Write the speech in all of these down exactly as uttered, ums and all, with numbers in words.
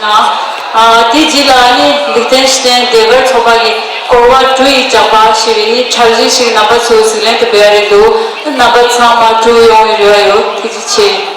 ཨ། དེའི་རྗེས་ལ་ནི་ལིག་ཏེན་ཤི་ཏེན་ཟློས་གར་ཚོགས་པ་གི་སྐོར་བ་དྲུག་ཡི་ཇག་པ་ཞེས་པའི་ནི་འཁྲབ་གཞས་ཤིག་རྣམ་པ་ཚོས་གཟིགས་ལན་དུ་འབུལ་བ་རེད་འདུག་རྣམ་པ་ཚང་མ་བཀྲ་ཤིས་ཡོང་བའི་རེ་བ་ཡོད། ཐུགས་རྗེ་ཆེ།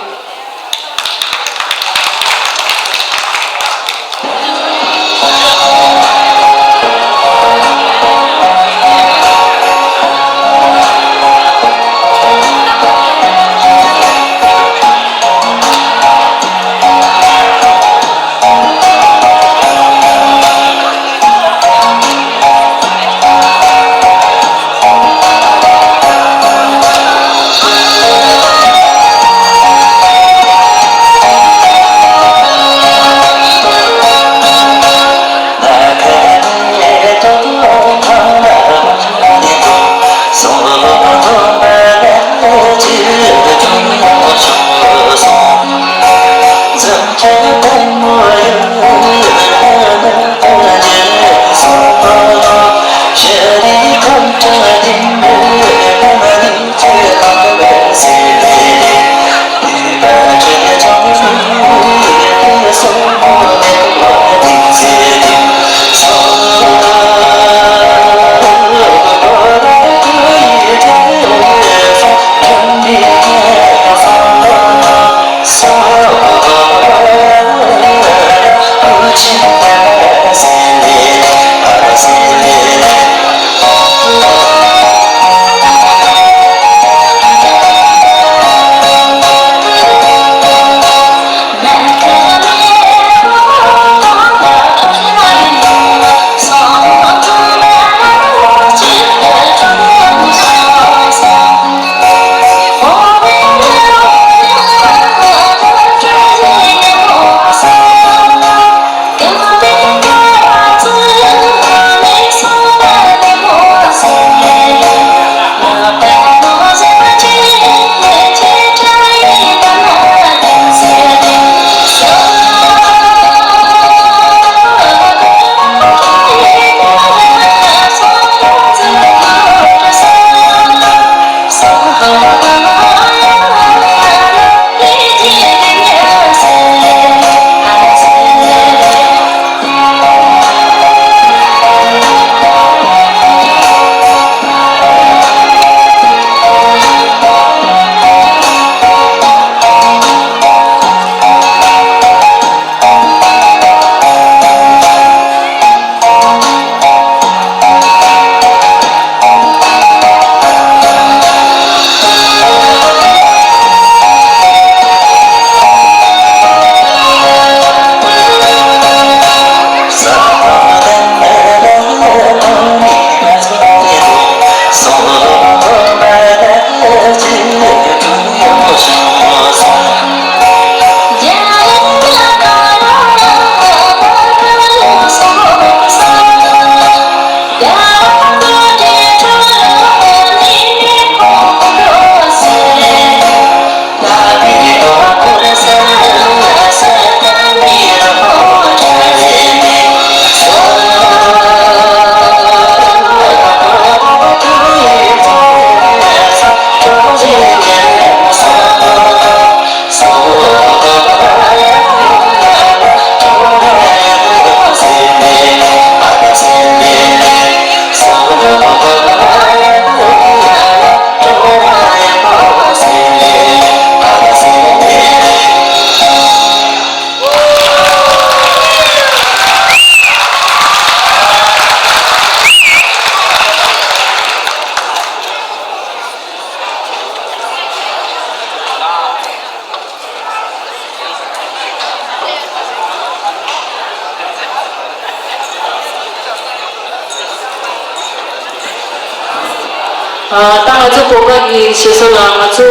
ཨ། ད་ང་ཚོ་བོད་པ་གི་བྱེད་སྲོལ་ལ་ང་ཚོ་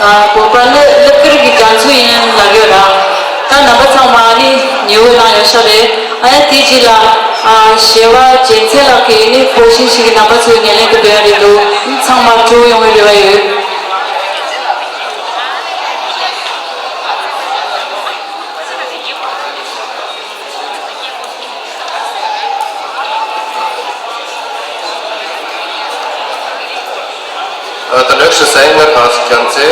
ཨ་བོད་པ་ནི་སློབ་གྲྭ་གི་དགའ་ཚོགས་ཡིན་ལབ་ཡོད་ར། ད་རྣམ་པ་ཚང་མ་ནི་ཉེ་བོ་དང་ཡོད་ཤག་རེད། ཨ་ཡ་དེའི་རྗེས་ལ་ཨ་ཞེ་བ་རྒྱལ་མཚན་ལགས་ཀྱིས་ནི་ཕོ་ཤིང་ཞིག་གི་རྣམ་པ་ཚོའི་ངན་ལན་དུ་འབུལ་ཡ་རེད་འདུག་ཚང་མ་བཀྲ་ཤིས་ཡོང་བའི་རེ་བ་ཡོད། ད་ལྟ་ཞུ་ས་ཡིན་ན་གང་ཞིག་ཀྱང་ཚེ།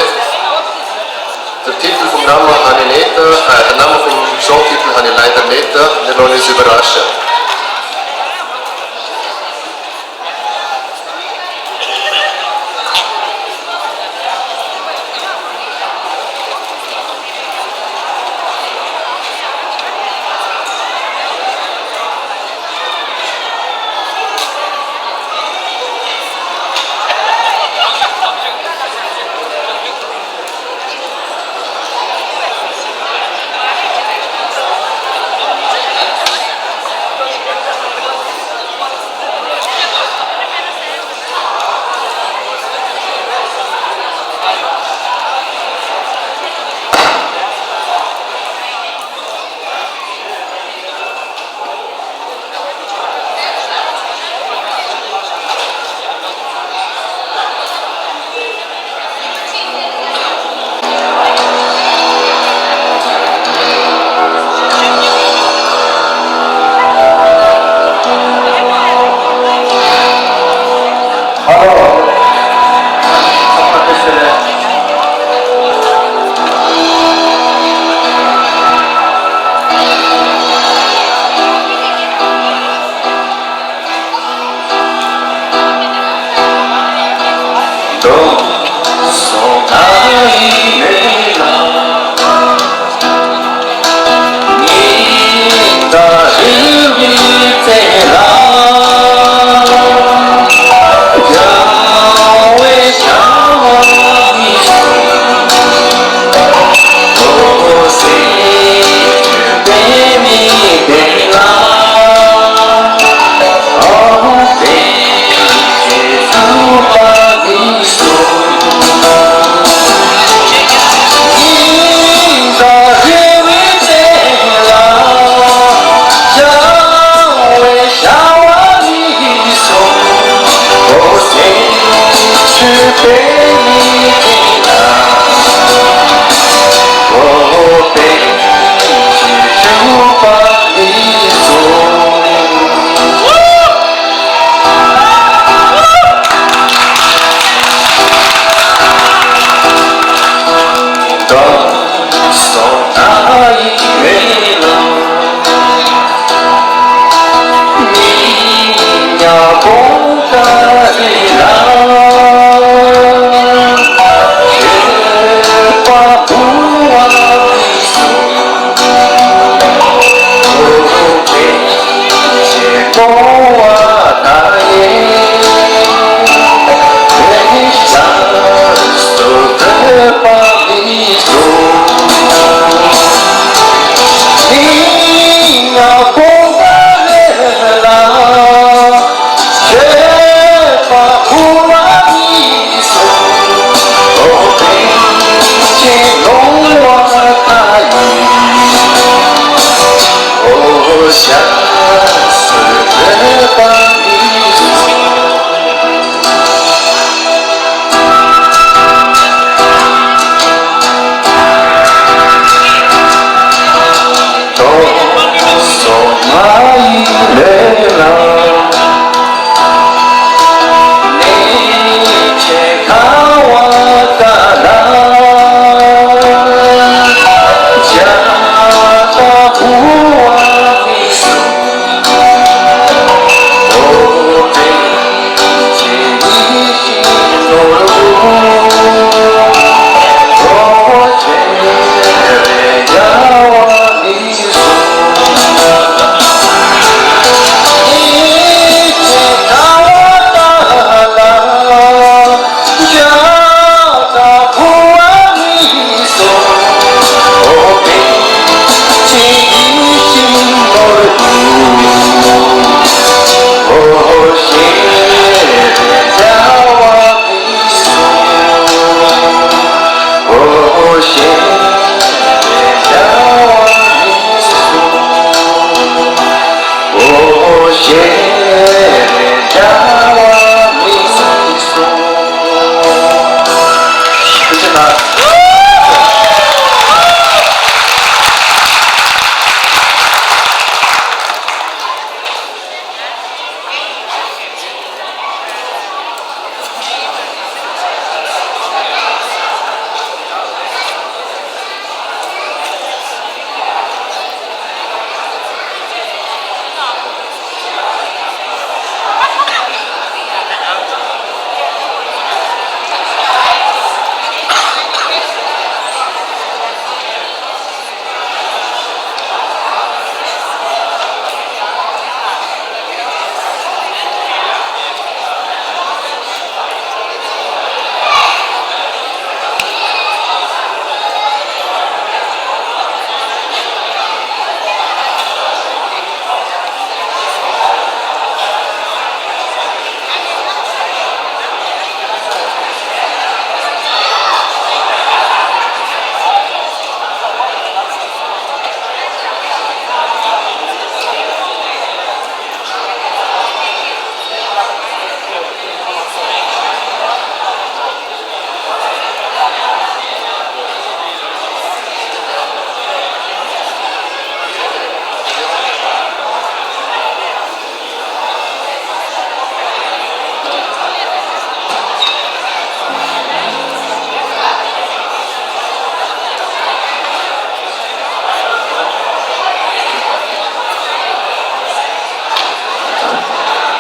The people who Name honey neta, äh, der Name vom Showtitel habe ich leider nicht, äh, der noch nicht überrascht.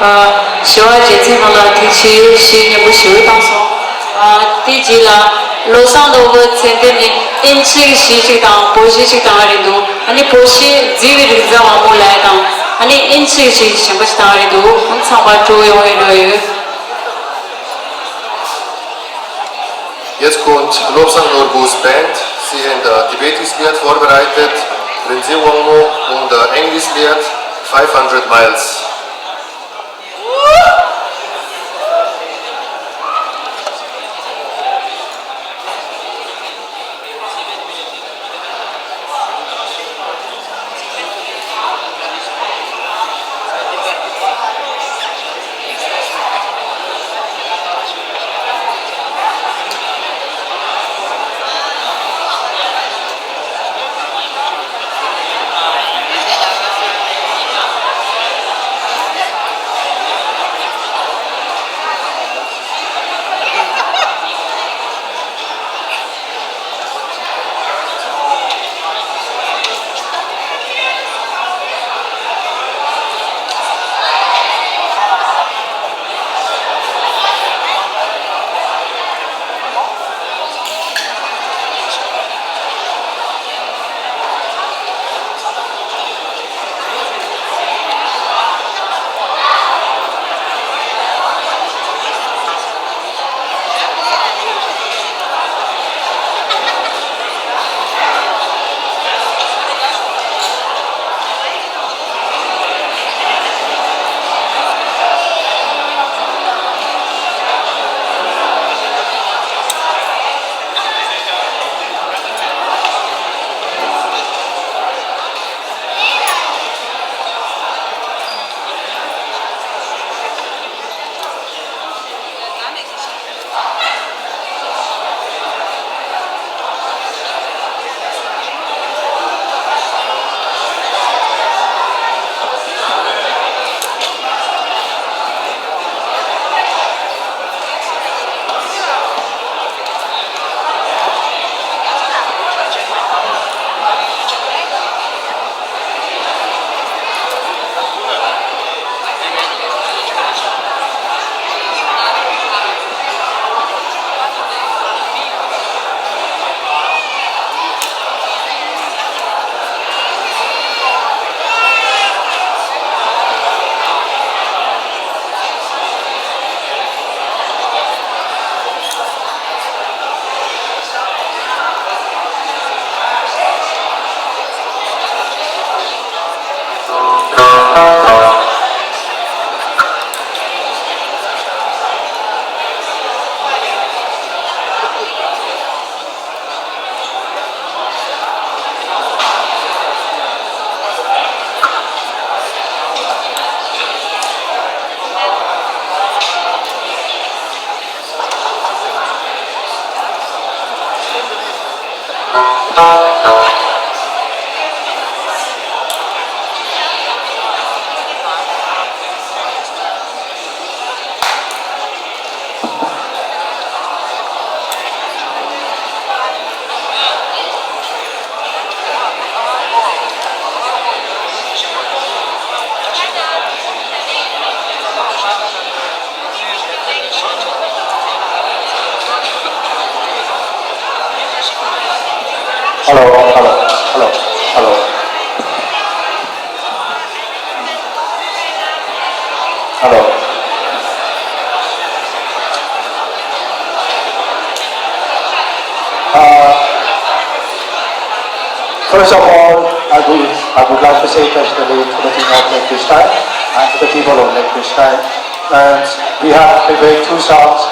ཞི་བ་རྒྱལ་མཚན་ཁོང་ལ་ཐུགས་རྗེ་ཆེ་ཞུ་སྙན་པོ་ཞུ་བཏང་སོང་། ཨ། དེ་རྗེས་ལ་བློ་བཟང་ནོར་བུ་མཚན་ལྡན་ནས་ཨིན་ཇི་གཞས་གཅིག་དང་བོད་གཞས་གཅིག་བཏང་བ་རེད་འདུག་ཨ་ནི་བོད་གཞས་མཛེས་པའི་རིག་རྩལ་དབང་པོ་ལབ་ཡ་དང་ཨ་ནི་ཨིན་ཇི་གཞས་གཞན་པ་ཞིག་བཏང་བ་རེད་འདུག་ཁོང་ཚང་མ་སྤྲོ་ཡོང་ཡོད་འགྲོ་ཡོད། Jetzt kommt Lobsang Norbu's Band. Sie haben äh, tibetisches Lied vorbereitet, Rinzin Wangmo und äh, englisches Lied five hundred Miles. Hello, hello, hello, hello. Hello. Uh, first of all, I would, I would like to say congratulations to the team of Lake District and to the people of Lake District. And we have prepared two songs,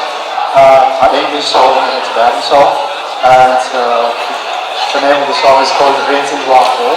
uh, an English song and a Tibetan song. And uh, the name of the song is called Rinzin Wangho.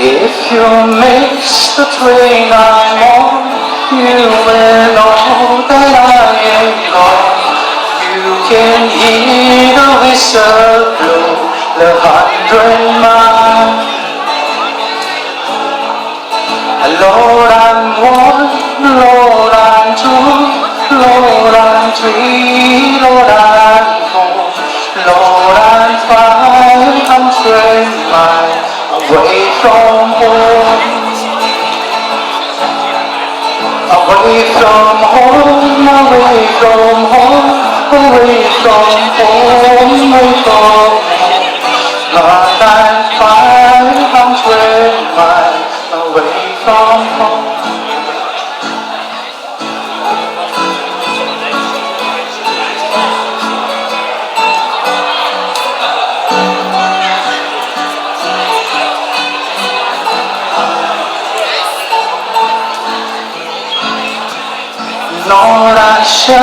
If you miss the train I'm on, you will know that I am gone. You can hear the whistle blow the hundred mile. Lord, I'm one, Lord, I'm two, Lord, I'm three, Lord, I'm four, Lord, I'm five hundred miles away from home. Away from home, away from home, away from home, away from home. Lord, I'm five hundred miles away from home. Lord, I should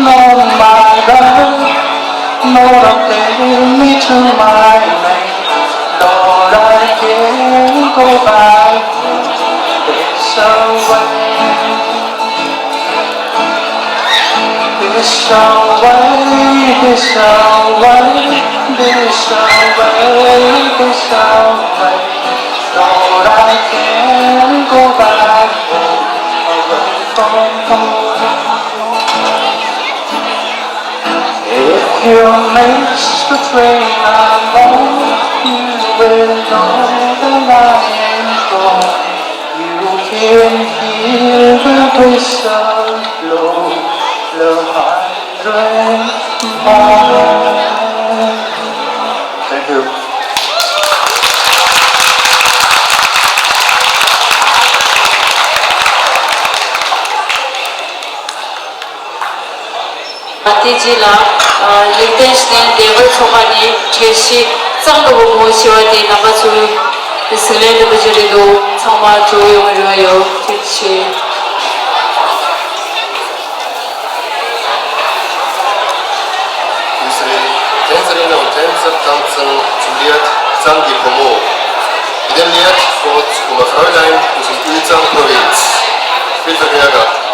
know my God. Lord, take me to my knees. Lord, I can't go back this way. This way, this way, this way, this way. Lord, I can't go back home, away from home. If you miss the train I'm on, you will know that I am gone. You can hear the whistle blow the hundred miles. Thank you. དེ་རྗེས་ལ་ལེགས་ལྡན་ཞིང་བདེ་བའི་ཚོགས་ཁང་ནས་གྲོས་གཞི་གཙང་དུ་བུ་མོ་ཞེས་པ་དེ་ནང་པ་ཚོའི་ཟིག་ལན་འདི་པ་ཅི་རེད་འདུག་ཚང་མ་འགྲོ་ཡོང་རོགས་ཡོད། ཐུགས་རྗེ་ཆེ། Unsere Tänzerinnen und Tänzer tanzen zum Lied Ktsang ki Phomo. Mit dem Lied geht Oma Fräulein durch den Ü-Tsang Provinz. Viel Vergnügen.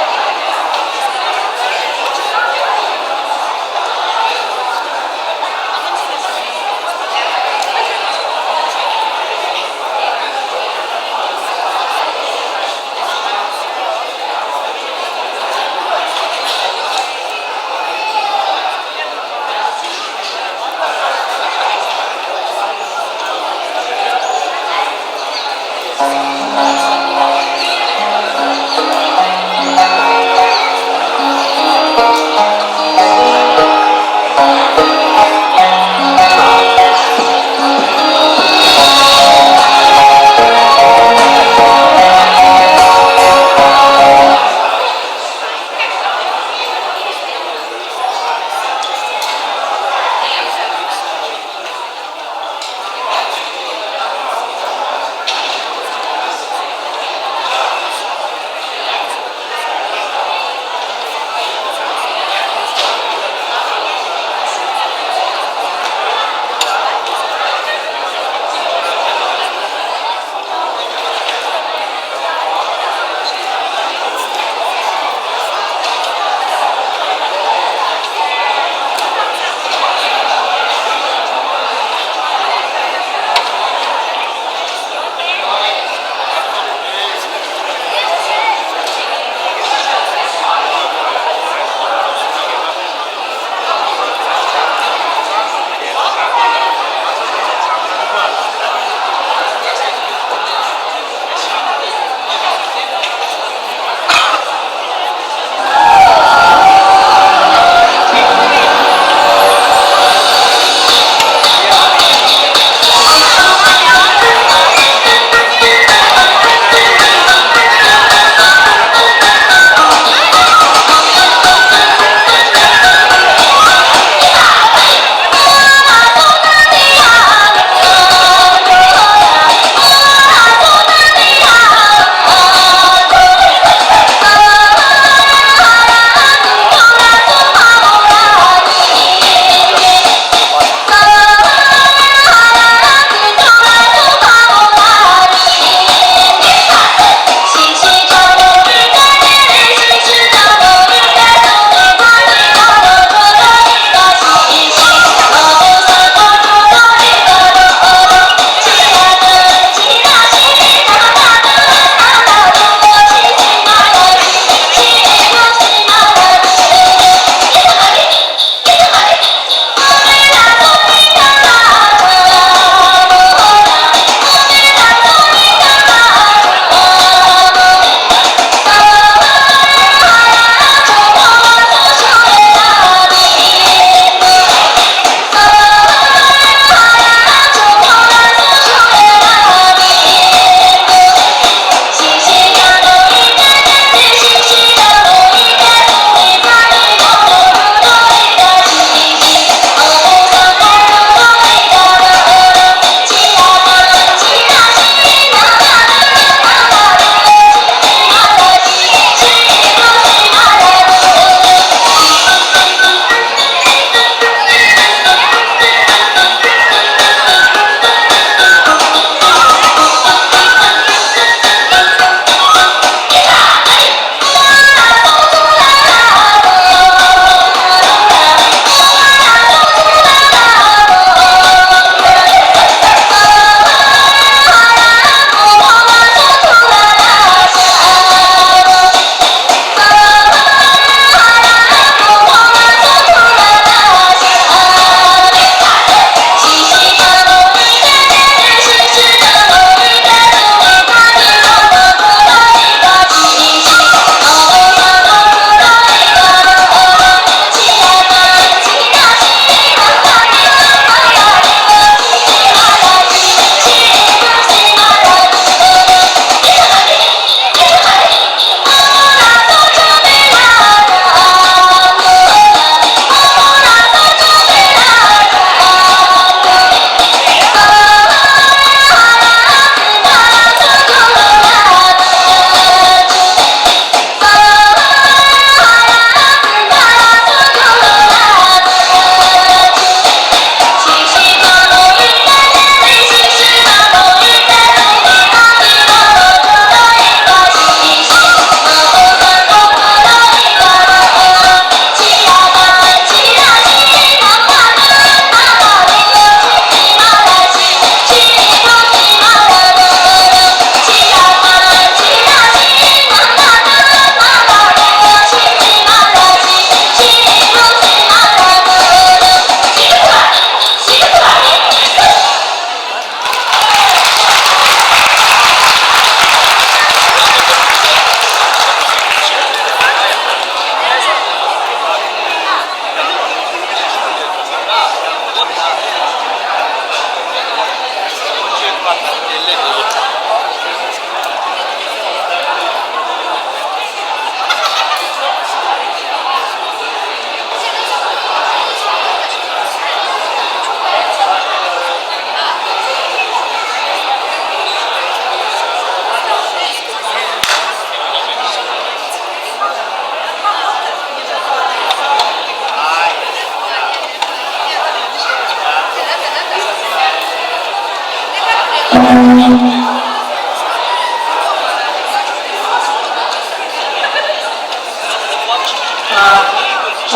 ཨ་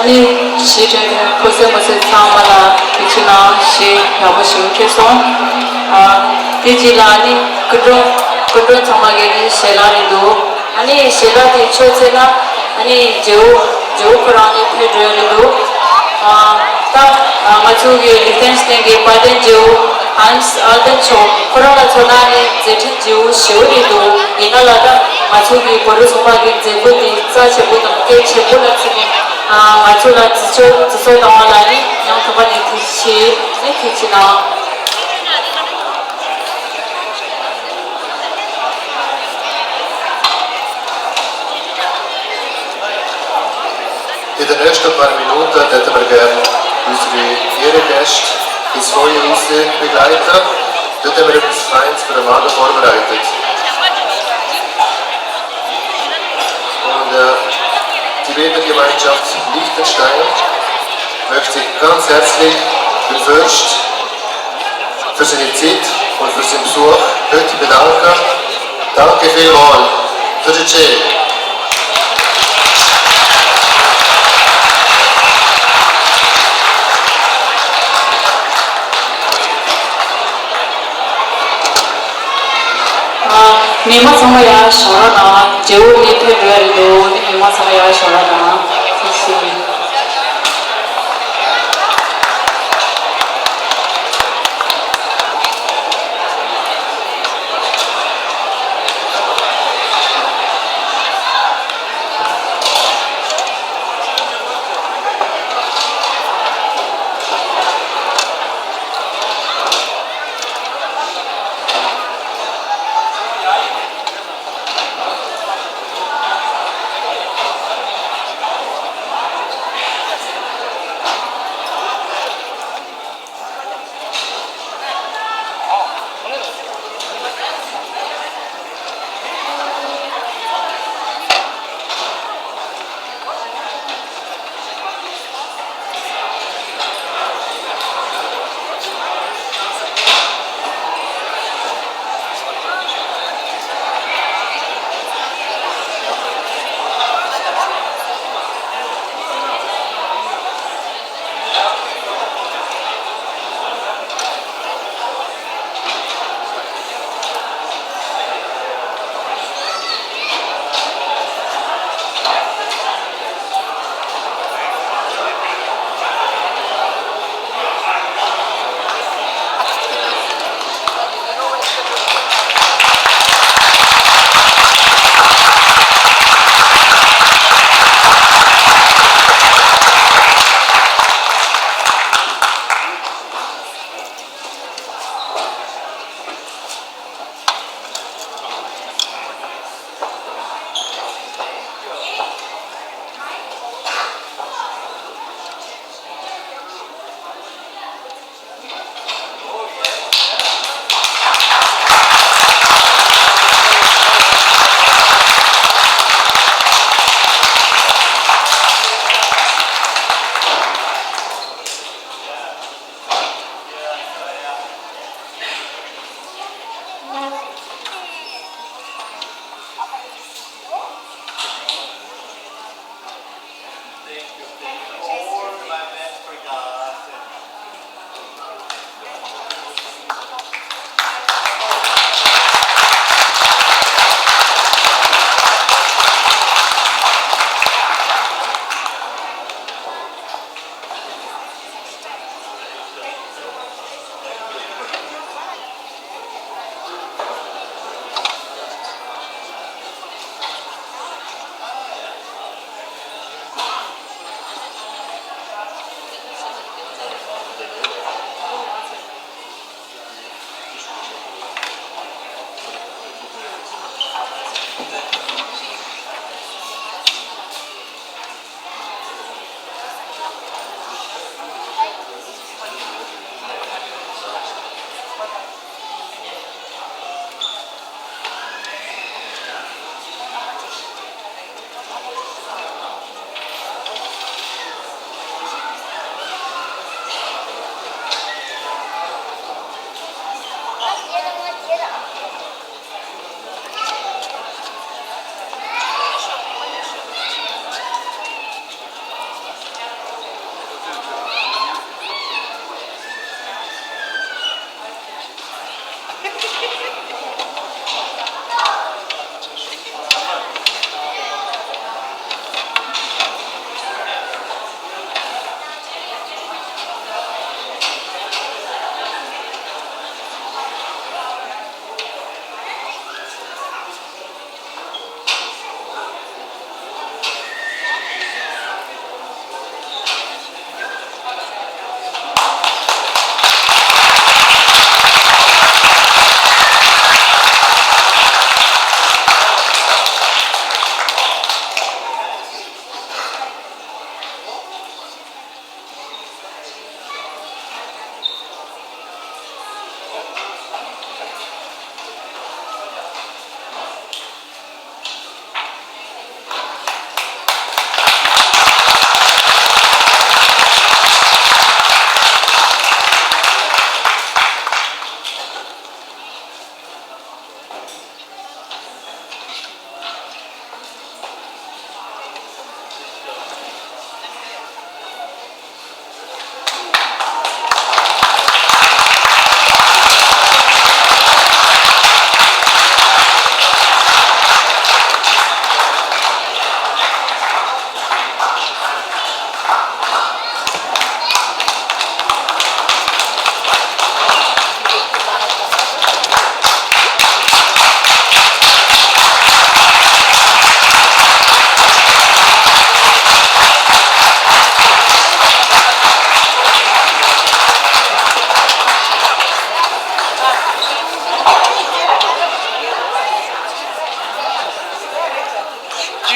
ནི་ཞེས་དྲན་ཁོ་སེམས་མ་སེམས་ཚང་མ་ལ་ཐུགས་རྗེ་གནང་ཞེས་ཡག་པོ་ཞིག་ཕེབས་སོང་། ཨ་དེ་རྗེས་ལ་ཨ་ནི་སྐུ་མགྲོན་སྐུ་མགྲོན་ཚང་མ་གི་ནི་ཞལ་ལག་རེད་འདུག་ཨ་ནི་ཞལ་ལག་དེ་མཆོད་ཚེ་ན་ཨ་ནི་རྗེ་བོ་རྗེ་བོ་ཁོ་རང་ནི་ཕེབས་འགྲོ་ཡི་འདུག་ཨ་ད་ང་ཚོ་གི་ལིག་ཏེན་སི་ཏན་གྱི་དཔལ་ལྡན་རྗེ་བོ་ཧན་སི་ཨལ་ཏན་མཆོག་ཁོ་རང་ལ་མཚོན་ན་ནི་མཛད་འཕྲིན་རྗེ་བོ་ཞེ་པོ་རེད་འདུག་ཡིན་ན་ལ་ད་ང་ཚོ་གི་གོ་རུ་ཚོགས་པ་གི་མཛད་སྒོ་དེ་རྩ་ཆེན་པོ་དང་གལ་ཆེན་པོ་ལ་བརྩི་ནས་ང་ཚོ་ལ་བརྩི་ཆོག་བརྩི་ཆོག་བཏང་བ་ལ་ནི་ཡང་ཐོག་པ་ནས་ཐུགས་རྗེ་ཆེ་ནས་ཐུགས་རྗེ་གནང་། In den nächsten paar Minuten täten wir gerne unsere Ehrengäste ins Feuer raus begleiten. Dort haben wir etwas Feines für den Abend vorbereitet. Und äh, die Rednergemeinschaft Liechtenstein möchte ganz herzlich den Fürst für seine Zeit und für seinen Besuch heute bedanken. Danke vielmals. Tóirse tse. ཨ། མི་མང་ཚང་མ་ཡར་ཞོགས་ར་དང་། རྗེ་བོ་ནི་ཕེབས་འགྲོ་ཡ་རེད་འདུག་ནི་མི་མང་ཚང་མ་ཡར་ཞོགས་ར་དང་། ཐུགས་རྗེ་ཆེ།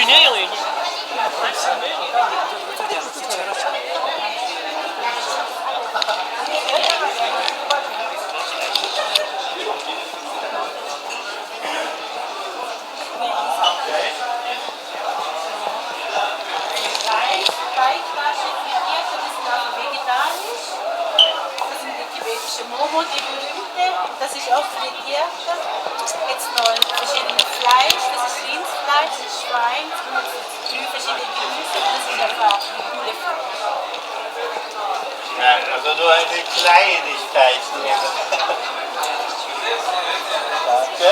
Reis, Teigtaschen, Frittierte, das sind also vegetarisch. Das sind die tibetische Momo, die berühmte. Das ist auch frittierte. Jetzt noch ein verschiedenes Fleisch. Das ist Rindsfleisch, das ist Schwein, das sind jetzt drei verschiedene Gemüse. Das ist einfach eine coole Frage. Ja, also nur eine Kleinigkeit. Danke.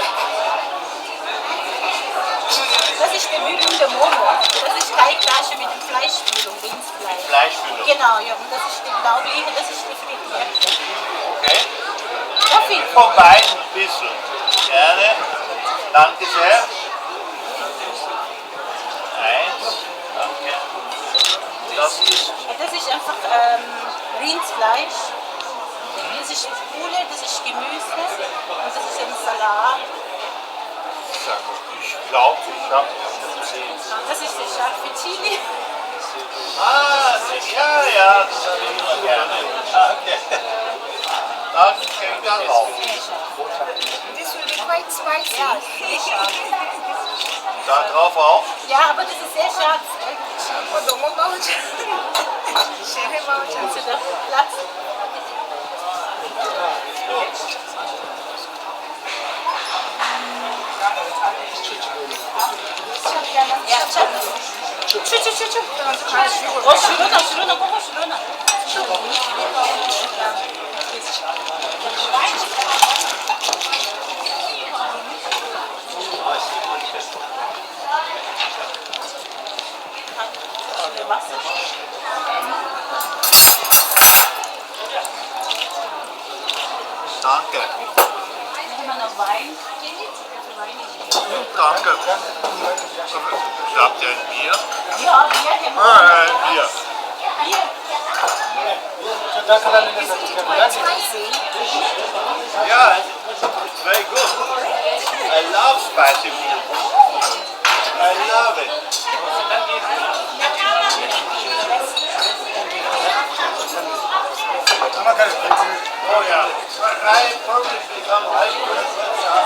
Das ist der Mücken der Momo. Das ist Teigtaschen mit dem Fleischfüllung, Rindsfleisch. Mit Fleischfüllung? Genau, ja. Und das ist die Blaugliche, das ist die frittierte. Okay. Darf ich? Von beiden ein bisschen. Gerne. Danke sehr. Eins. Danke. Das ist Das ist einfach ähm, Rindsfleisch. Das ist Poulet, das ist Gemüse und das ist ein Salat. Ich glaube, ich habe es gesehen. Das ist der scharfe Chili. Ah, ja, ja, das habe ich immer gerne. Danke. Das klingt ja auch. This will be quite spicy. Ja, sehr scharf. Da drauf auch? Ja, aber das ist sehr scharf. Platz. 어, 슈로나, 슈로나, ܩܘܩ ܫܘܪܘܢܐ. Danke. Danke. Habt ihr ein Bier? Ja, Bier. Ah, ein Bier. Bier. Ja, it's very good. I love spicy food. I love it. Oh, yeah. I, I probably become hyper, but, uh,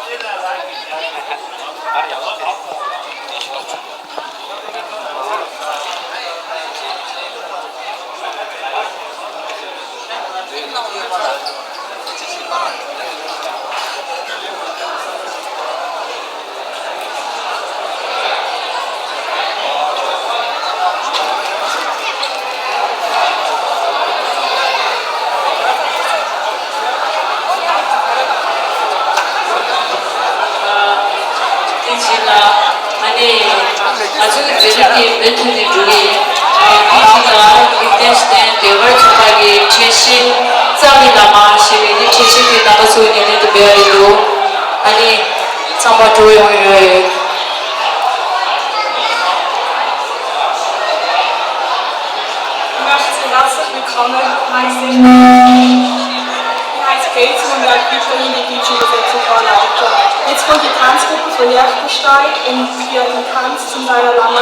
still I like it. དེ་བྱས་ན་ཨ་ནི་ང་ཚོའི་མཛད་རིམ་འདི་མུ་མཐུད་ནས་འགྲོ་གི་ཡིན། དེ་བྱས་ན་ལིག་ཏན་ཤི་ཏན་རྒྱ་གར་ཚོགས་པ་གི་ཁྲལ་གཞི་རྩ་བའི་ལམ་ཞེས་པའི་འདི་ཁྲལ་གཞི་དེ་རྣམ་པ་ཚོས་ཉིན་ནས་དུ་འབད་རེད་འདུག་ཨ་ནི་ཚང་མ་འགྲོ་ཡོང་ཡོད་རེད། Ich möchte Sie herzlich willkommen heißen. Ich heiße Kate und werde Bücherin der deutschen Übersetzung vorleiten. Jetzt kommt die Tanzgruppe von Liechtenstein und wir den Tanz zum Dalai Lama.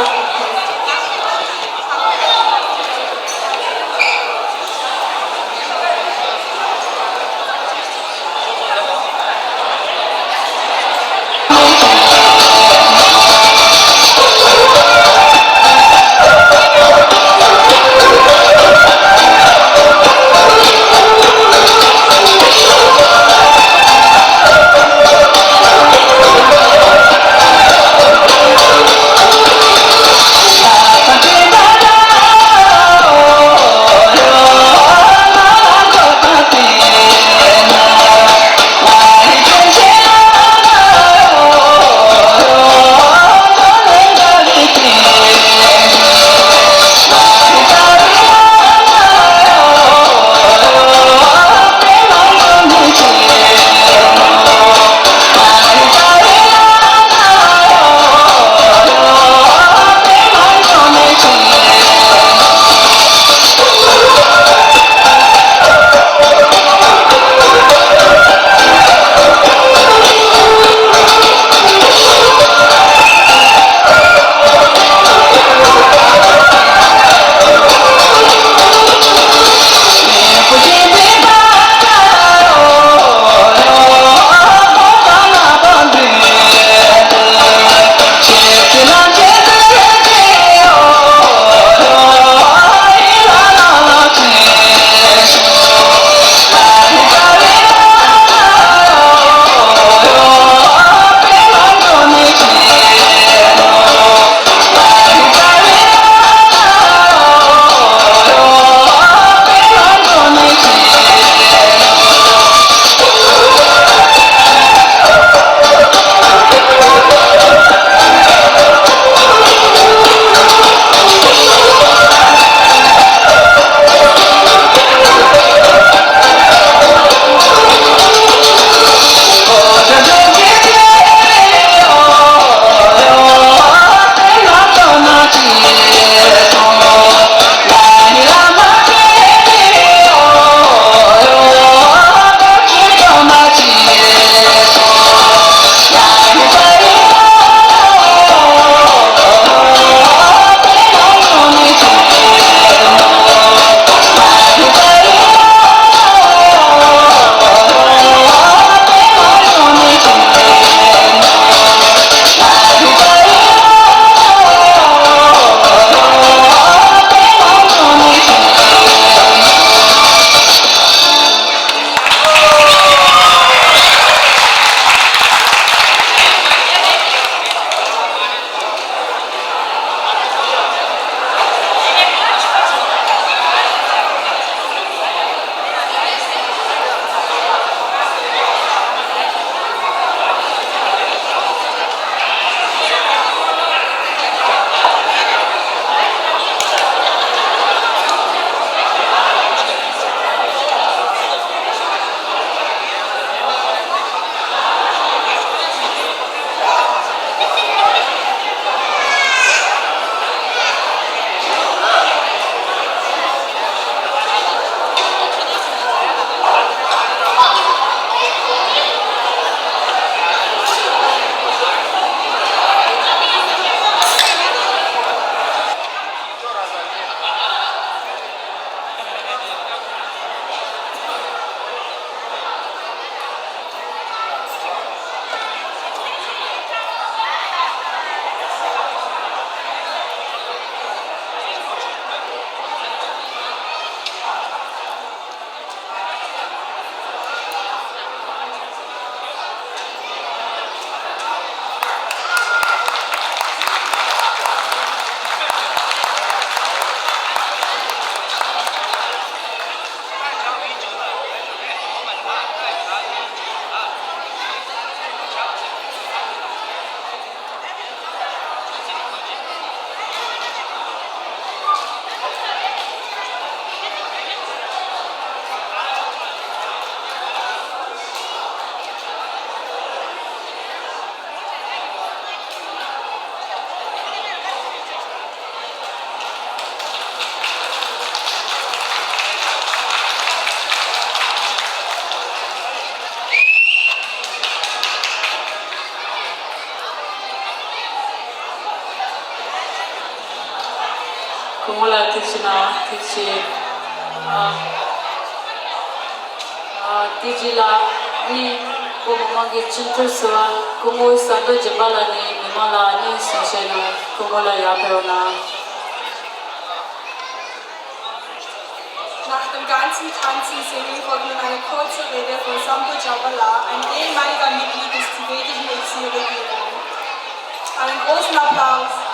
སྐུ་ངོ་ལ་ཐུགས་རྗེ་གནང་། ཐུགས་རྗེ་ཆེ། ཨ། ཨ། དེ་རྗེས་ལ་ནི་སྐུ་ངོ་མང་གི་སྤྱི་འཐུས་ཟུར་པ་སྐུ་ངོ་ཟམ་གདོང་རྒྱ་མཚོ་ལགས་ནི་མི་མང་ལ་ནི་གསུང་བཤད་གནང་། སྐུ་ངོ་ལགས་ཡར་ཕེབས་གནང་། Nach dem ganzen Tanzen, Singen folgt nun eine kurze Rede von Sambo Jabala, ein ehemaliger Mitglied des tibetischen Exilregierung. Einen großen Applaus.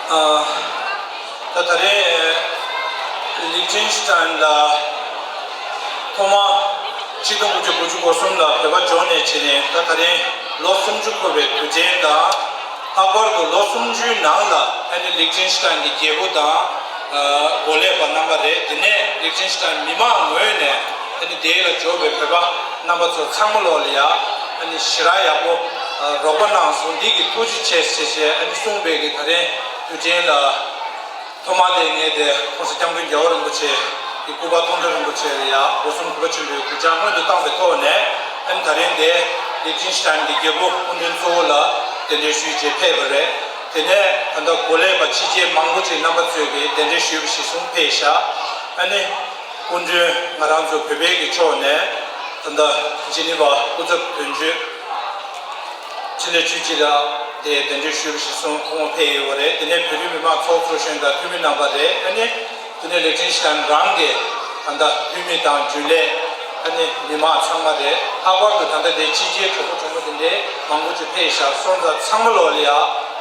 ཨ། ད་ད་རེས་ལིག་ཏེན་སི་ཏན་ལ་ཐོག་མ་ཆིག་སྟོང་དགུ་བརྒྱ་དགུ་བཅུ་གོ་གསུམ་ལ་བོད་པ་འབྱོར་ནས་བྱས་ནས་ད་ད་རེས་ལོ་སུམ་ཅུ་འཁོར་བའི་དུས་ཆེན་དང་། ལྷག་པར་དུ་ལོ་སུམ་ཅུའི་ནང་ལ་ཨ་ནི་ལིག་ཏེན་སི་ཏན་གྱི་རྒྱལ་པོ་དང་། ཨ། འགོ་ལས་པ་རྣམ་པ་རེད། དེ་ནས་ལིག་ཏེན་སི་ཏན་མི་མང་ངོས་ནས་ཨ་ནི་དེ་ལ་འབྱོར་བའི་བོད་པ་རྣམ་པ་ཚོ་ཚང་མ་ལོག་ལ་ཡ་ཨ་ནི་ཞེ་དྲག་ཡག་པོ་རོགས་པ་གནང་སོང་། འདི་གི་ཐུགས་རྗེ་ཆེ་ཞེས་བྱས་ཨ་ནི་གསུངས་པའི་གི་ད་རེས་དུས་ཆེན་ལ། ཐོག་མ་དེ་ངས་དེ་༸གོང་ས་༸སྐྱབས་མགོན་རྒྱལ་བ་རིན་པོ་ཆེ་གི་སྐུ་པར་མཐོང་གྲོལ་རིན་པོ་ཆེ་ལ་ཡ་སྒོ་གསུམ་གུས་པ་ཆེན་པོས་གུས་ཕྱག་སྔོན་དུ་བཏང་བའི་ཐོག་ནས་ཨ་ནི་ད་རིང་དེ་ལིག་ཏེན་སི་ཏན་གྱི་རྒྱལ་པོ་སྐུ་མགྲོན་གཙོ་བོ་ལ་གདན་འདྲེན་ཞུས་རྗེས་ཕེབས་པ་རེད། དེ་ནས་ད་ལྟ་འགོ་ལས་པ་ཕྱི་རྒྱལ་མང་པོ་ཅིག་རྣམ་པ་ཚོས་གི་གདན་འདྲེན་ཞུས་པ་གཞིར་བཟུང་ཕེབས་ཤག་ཨ་ནི་སྐུ་མགྲོན་ང་རང་ཚོ་བོད་པའི་གི་ཕྱོགས་ནས་ད་ལྟ་ཇི་ནི་ཝ་སྐུ་ཚབ་དོན་གཅོད། འཕྲིན་ལས་ཆོས་སྐྱིད་ལགས་དེ་གདན་འདྲེན་ཞུས་པ་གཞིར་བཟུང་ཁོང་ཕེབས་ཡོད་པ་རེད། དེ་ནས་བོད་རིགས་མི་མང་ཚོགས་གཙོ་གཞོན་དང་འཐུས་མི་རྣམ་པ་རེད། ཨ་ནི་དེ་ནས་ལིག་ཏེན་སི་ཏན་རང་གི་ད་ལྟ་འཐུས་མི་དང་རྒྱུན་ལས་ཨ་ནི་མི་མང་ཚང་མ་རེད། ལྷག་པར་དུ་ད་ལྟ་དེ་ཕྱི་རྒྱལ་གྲོགས་པོ་གྲོགས་མོ་དེ་འདྲའི་མང་པོ་ཅིག་ཕེབས་ཤག་སོང་ཙང་ཚང་མ་ལོག་ལ་ཡ་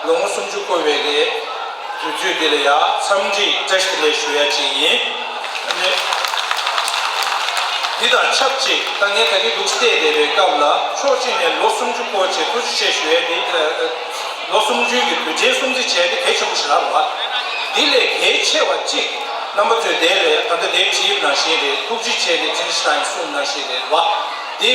ལོ་ངོ་སུམ་ཅུ་འཁོར་བའི་གི་དུས་ཚོད་འདི་ལ་ཡ་འཚམས་འདྲི་བཀྲ་ཤིས་བདེ་ལེགས་ཞུ་ཡ་ཅིག་ཡིན། ཨ་ནི། འདི་དང་ཆབས་ཅིག་ད་ངས་ད་གིན་འདུག་བལྟས་བསྡད་པའི་སྐབས་ལ་ཕྱོགས་གཅིག་ནས་ལོ་སུམ་ཅུ་འཁོར་བྱས་ཐུགས་རྗེ་ཆེ་ཞུ་ཡས་འདི། ལོ་སུམ་ཅུའི་གི་དུས་ཆེན་སྲུང་བརྩི་བྱས་ཏེ་གལ་ཆེན་པོ་ཞིག་རག་པ། འདི་ལས་གལ་ཆེ་བ་གཅིག་རྣམ་པ་ཚོས་དེ་ལས་ད་ལྟ་དེ་བྲིས་པ་ནང་བཞིན་རེད། ཐུགས་རྗེ་ཆེ་ལེགས་ཆེན་ཤིན་ནའི་གསུངས་ནང་བཞིན་རེད་བ། འདི་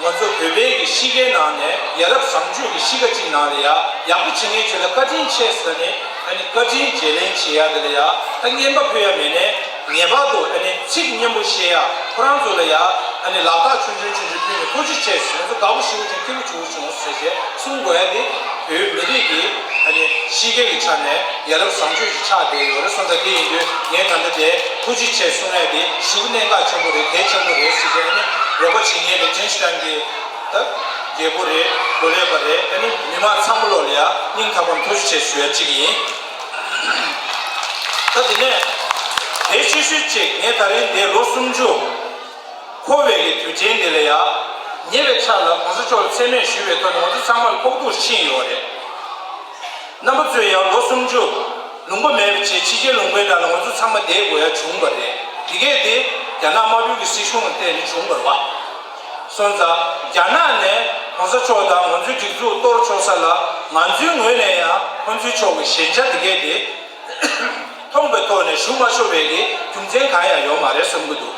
ང་ཚོ་བོད་པའི་གི་གཤིས་ཀའི་ནང་ནས་ཡ་རབས་བཟང་སྤྱོད་ཀྱི་གཤིས་ཀ་ཅིག་ནང་ལ་ཡ་ཡག་པོ་བྱེད་མཁན་ཅིག་ལ་བཀའ་དྲིན་ཆེ་ཟེར་ནས་ཨ་ནི་བཀའ་དྲིན་རྗེས་ལེན་བྱེད་ཡ་དེ་ལ་ཡ་ད་རྔན་པ་ཕུལ་ཡ་མེད་ནས། ངེས་པར་དུ་ཨ་ནི་ཚིག་སྙན་པོ་བཤད་ཡ། ཁོ་རང་ཚོ་ལ་ཡ་ཨ་ནི་ལག་རྟགས་ཆུང་ཆུང་ཆུང་ཆུང་ཕུལ་ནས་ཐུགས་རྗེ་ཆེ་ཟེར། ང་ཚོ་དགའ་པོ་ཞེ་པོ་བྱུང་། སྐྱིད་པོ་ཞེ་པོ་བྱུང་ཟེར་བྱས་གསུང་དགོས་ཡ་དེ་བོད་མི་རིགས་ཀྱི་ཨ་ནི་གཤིས་ཀའི་གི་ཆ་ནས་ཡ་རབས་བཟང་སྤྱོད་ཅིག་ཆགས་བསྡད་ཡོད་རེད། སོང་ཙང་དེ་ཡིན་དུས་ངས་ད་ལྟ་དེ་ཐུགས་རྗེ་ཆེ་གསུང་ཡ་དེ་ཞེ་པོ་གནད་འགག་ཆེན་པོ་རེད། གལ་ཆེན་པོ་རེད་ཟེར་བྱས། ཨ་ནི་རོགས་པ་བྱེད་མཁན་ལེགས་ཆེན་ཤིན་ནའི་གི་ད་རྒྱལ་པོ་རེད། འགོ་ལས་པ་རེད། ཨ་ནི་མི་མང་ཚང་མ་ལོག་ལ་ཡ་སྙིང་ཐག་པ་ནས་ཐུགས་རྗེ་ཆེ་ཞུ་ཡ་གཅིག་ཡིན། ད་དེ་ནས་གལ་ཆེ་ཤོས་གཅིག་ངས་ད་རིང་འདིར་ལོ་སུམ་ཅུ་འཁོར་བའི་གི་དུས་ཆེན་འདི་ལ་ཡ་ཉེ་བའི་ཆར་ལ་གོང་ས་མཆོག་ལ་མཚན་སྨད་ཞུས་པའི་ཐོག་ནས་ང་ཚོ་ཚང་མར་ཕོག་ཐུག་ཕྱིན་ཡོད་རེད། རྣམ་པ་ཚོས་ཡང་ལོ་སུམ་ཅུ་ལུང་པ་མེད་པ་བྱས་ཕྱི་རྒྱལ་ལུང་པའི་ནང་ལ་ང་ཚོ་ཚང་མ་བསྡད་དགོས་ཡ་བྱུང་བ་རེད། དེ་གས་དེ་རྒྱ་ནག་དམར་པོའི་གི་སྲིད་གཞུང་ལ་བརྟེན་ནས་བྱུང་བ་རེད་བ། སོང་ཙང་རྒྱ་ནག་ནས་གོང་ས་མཆོག་དང་ང་ཚོའི་སྒྲིག་འཛུགས་གཏོར་ཆོག་ས་ལ་ང་ཚོའི་ངོས་ནས་ཡང་ཁོང་ཚོའི་ཕྱོགས་ཀྱི་ཞན་ཆ་དེ་གས་དེ་མཐོང་པའི་ཐོག་ནས་ཞུ་མ་ཆོག་པའི་གི་རྒྱུ་མཚན་གང་ཡང་ཡོད་མ་རེད་བསམ་གྱི་འདུག་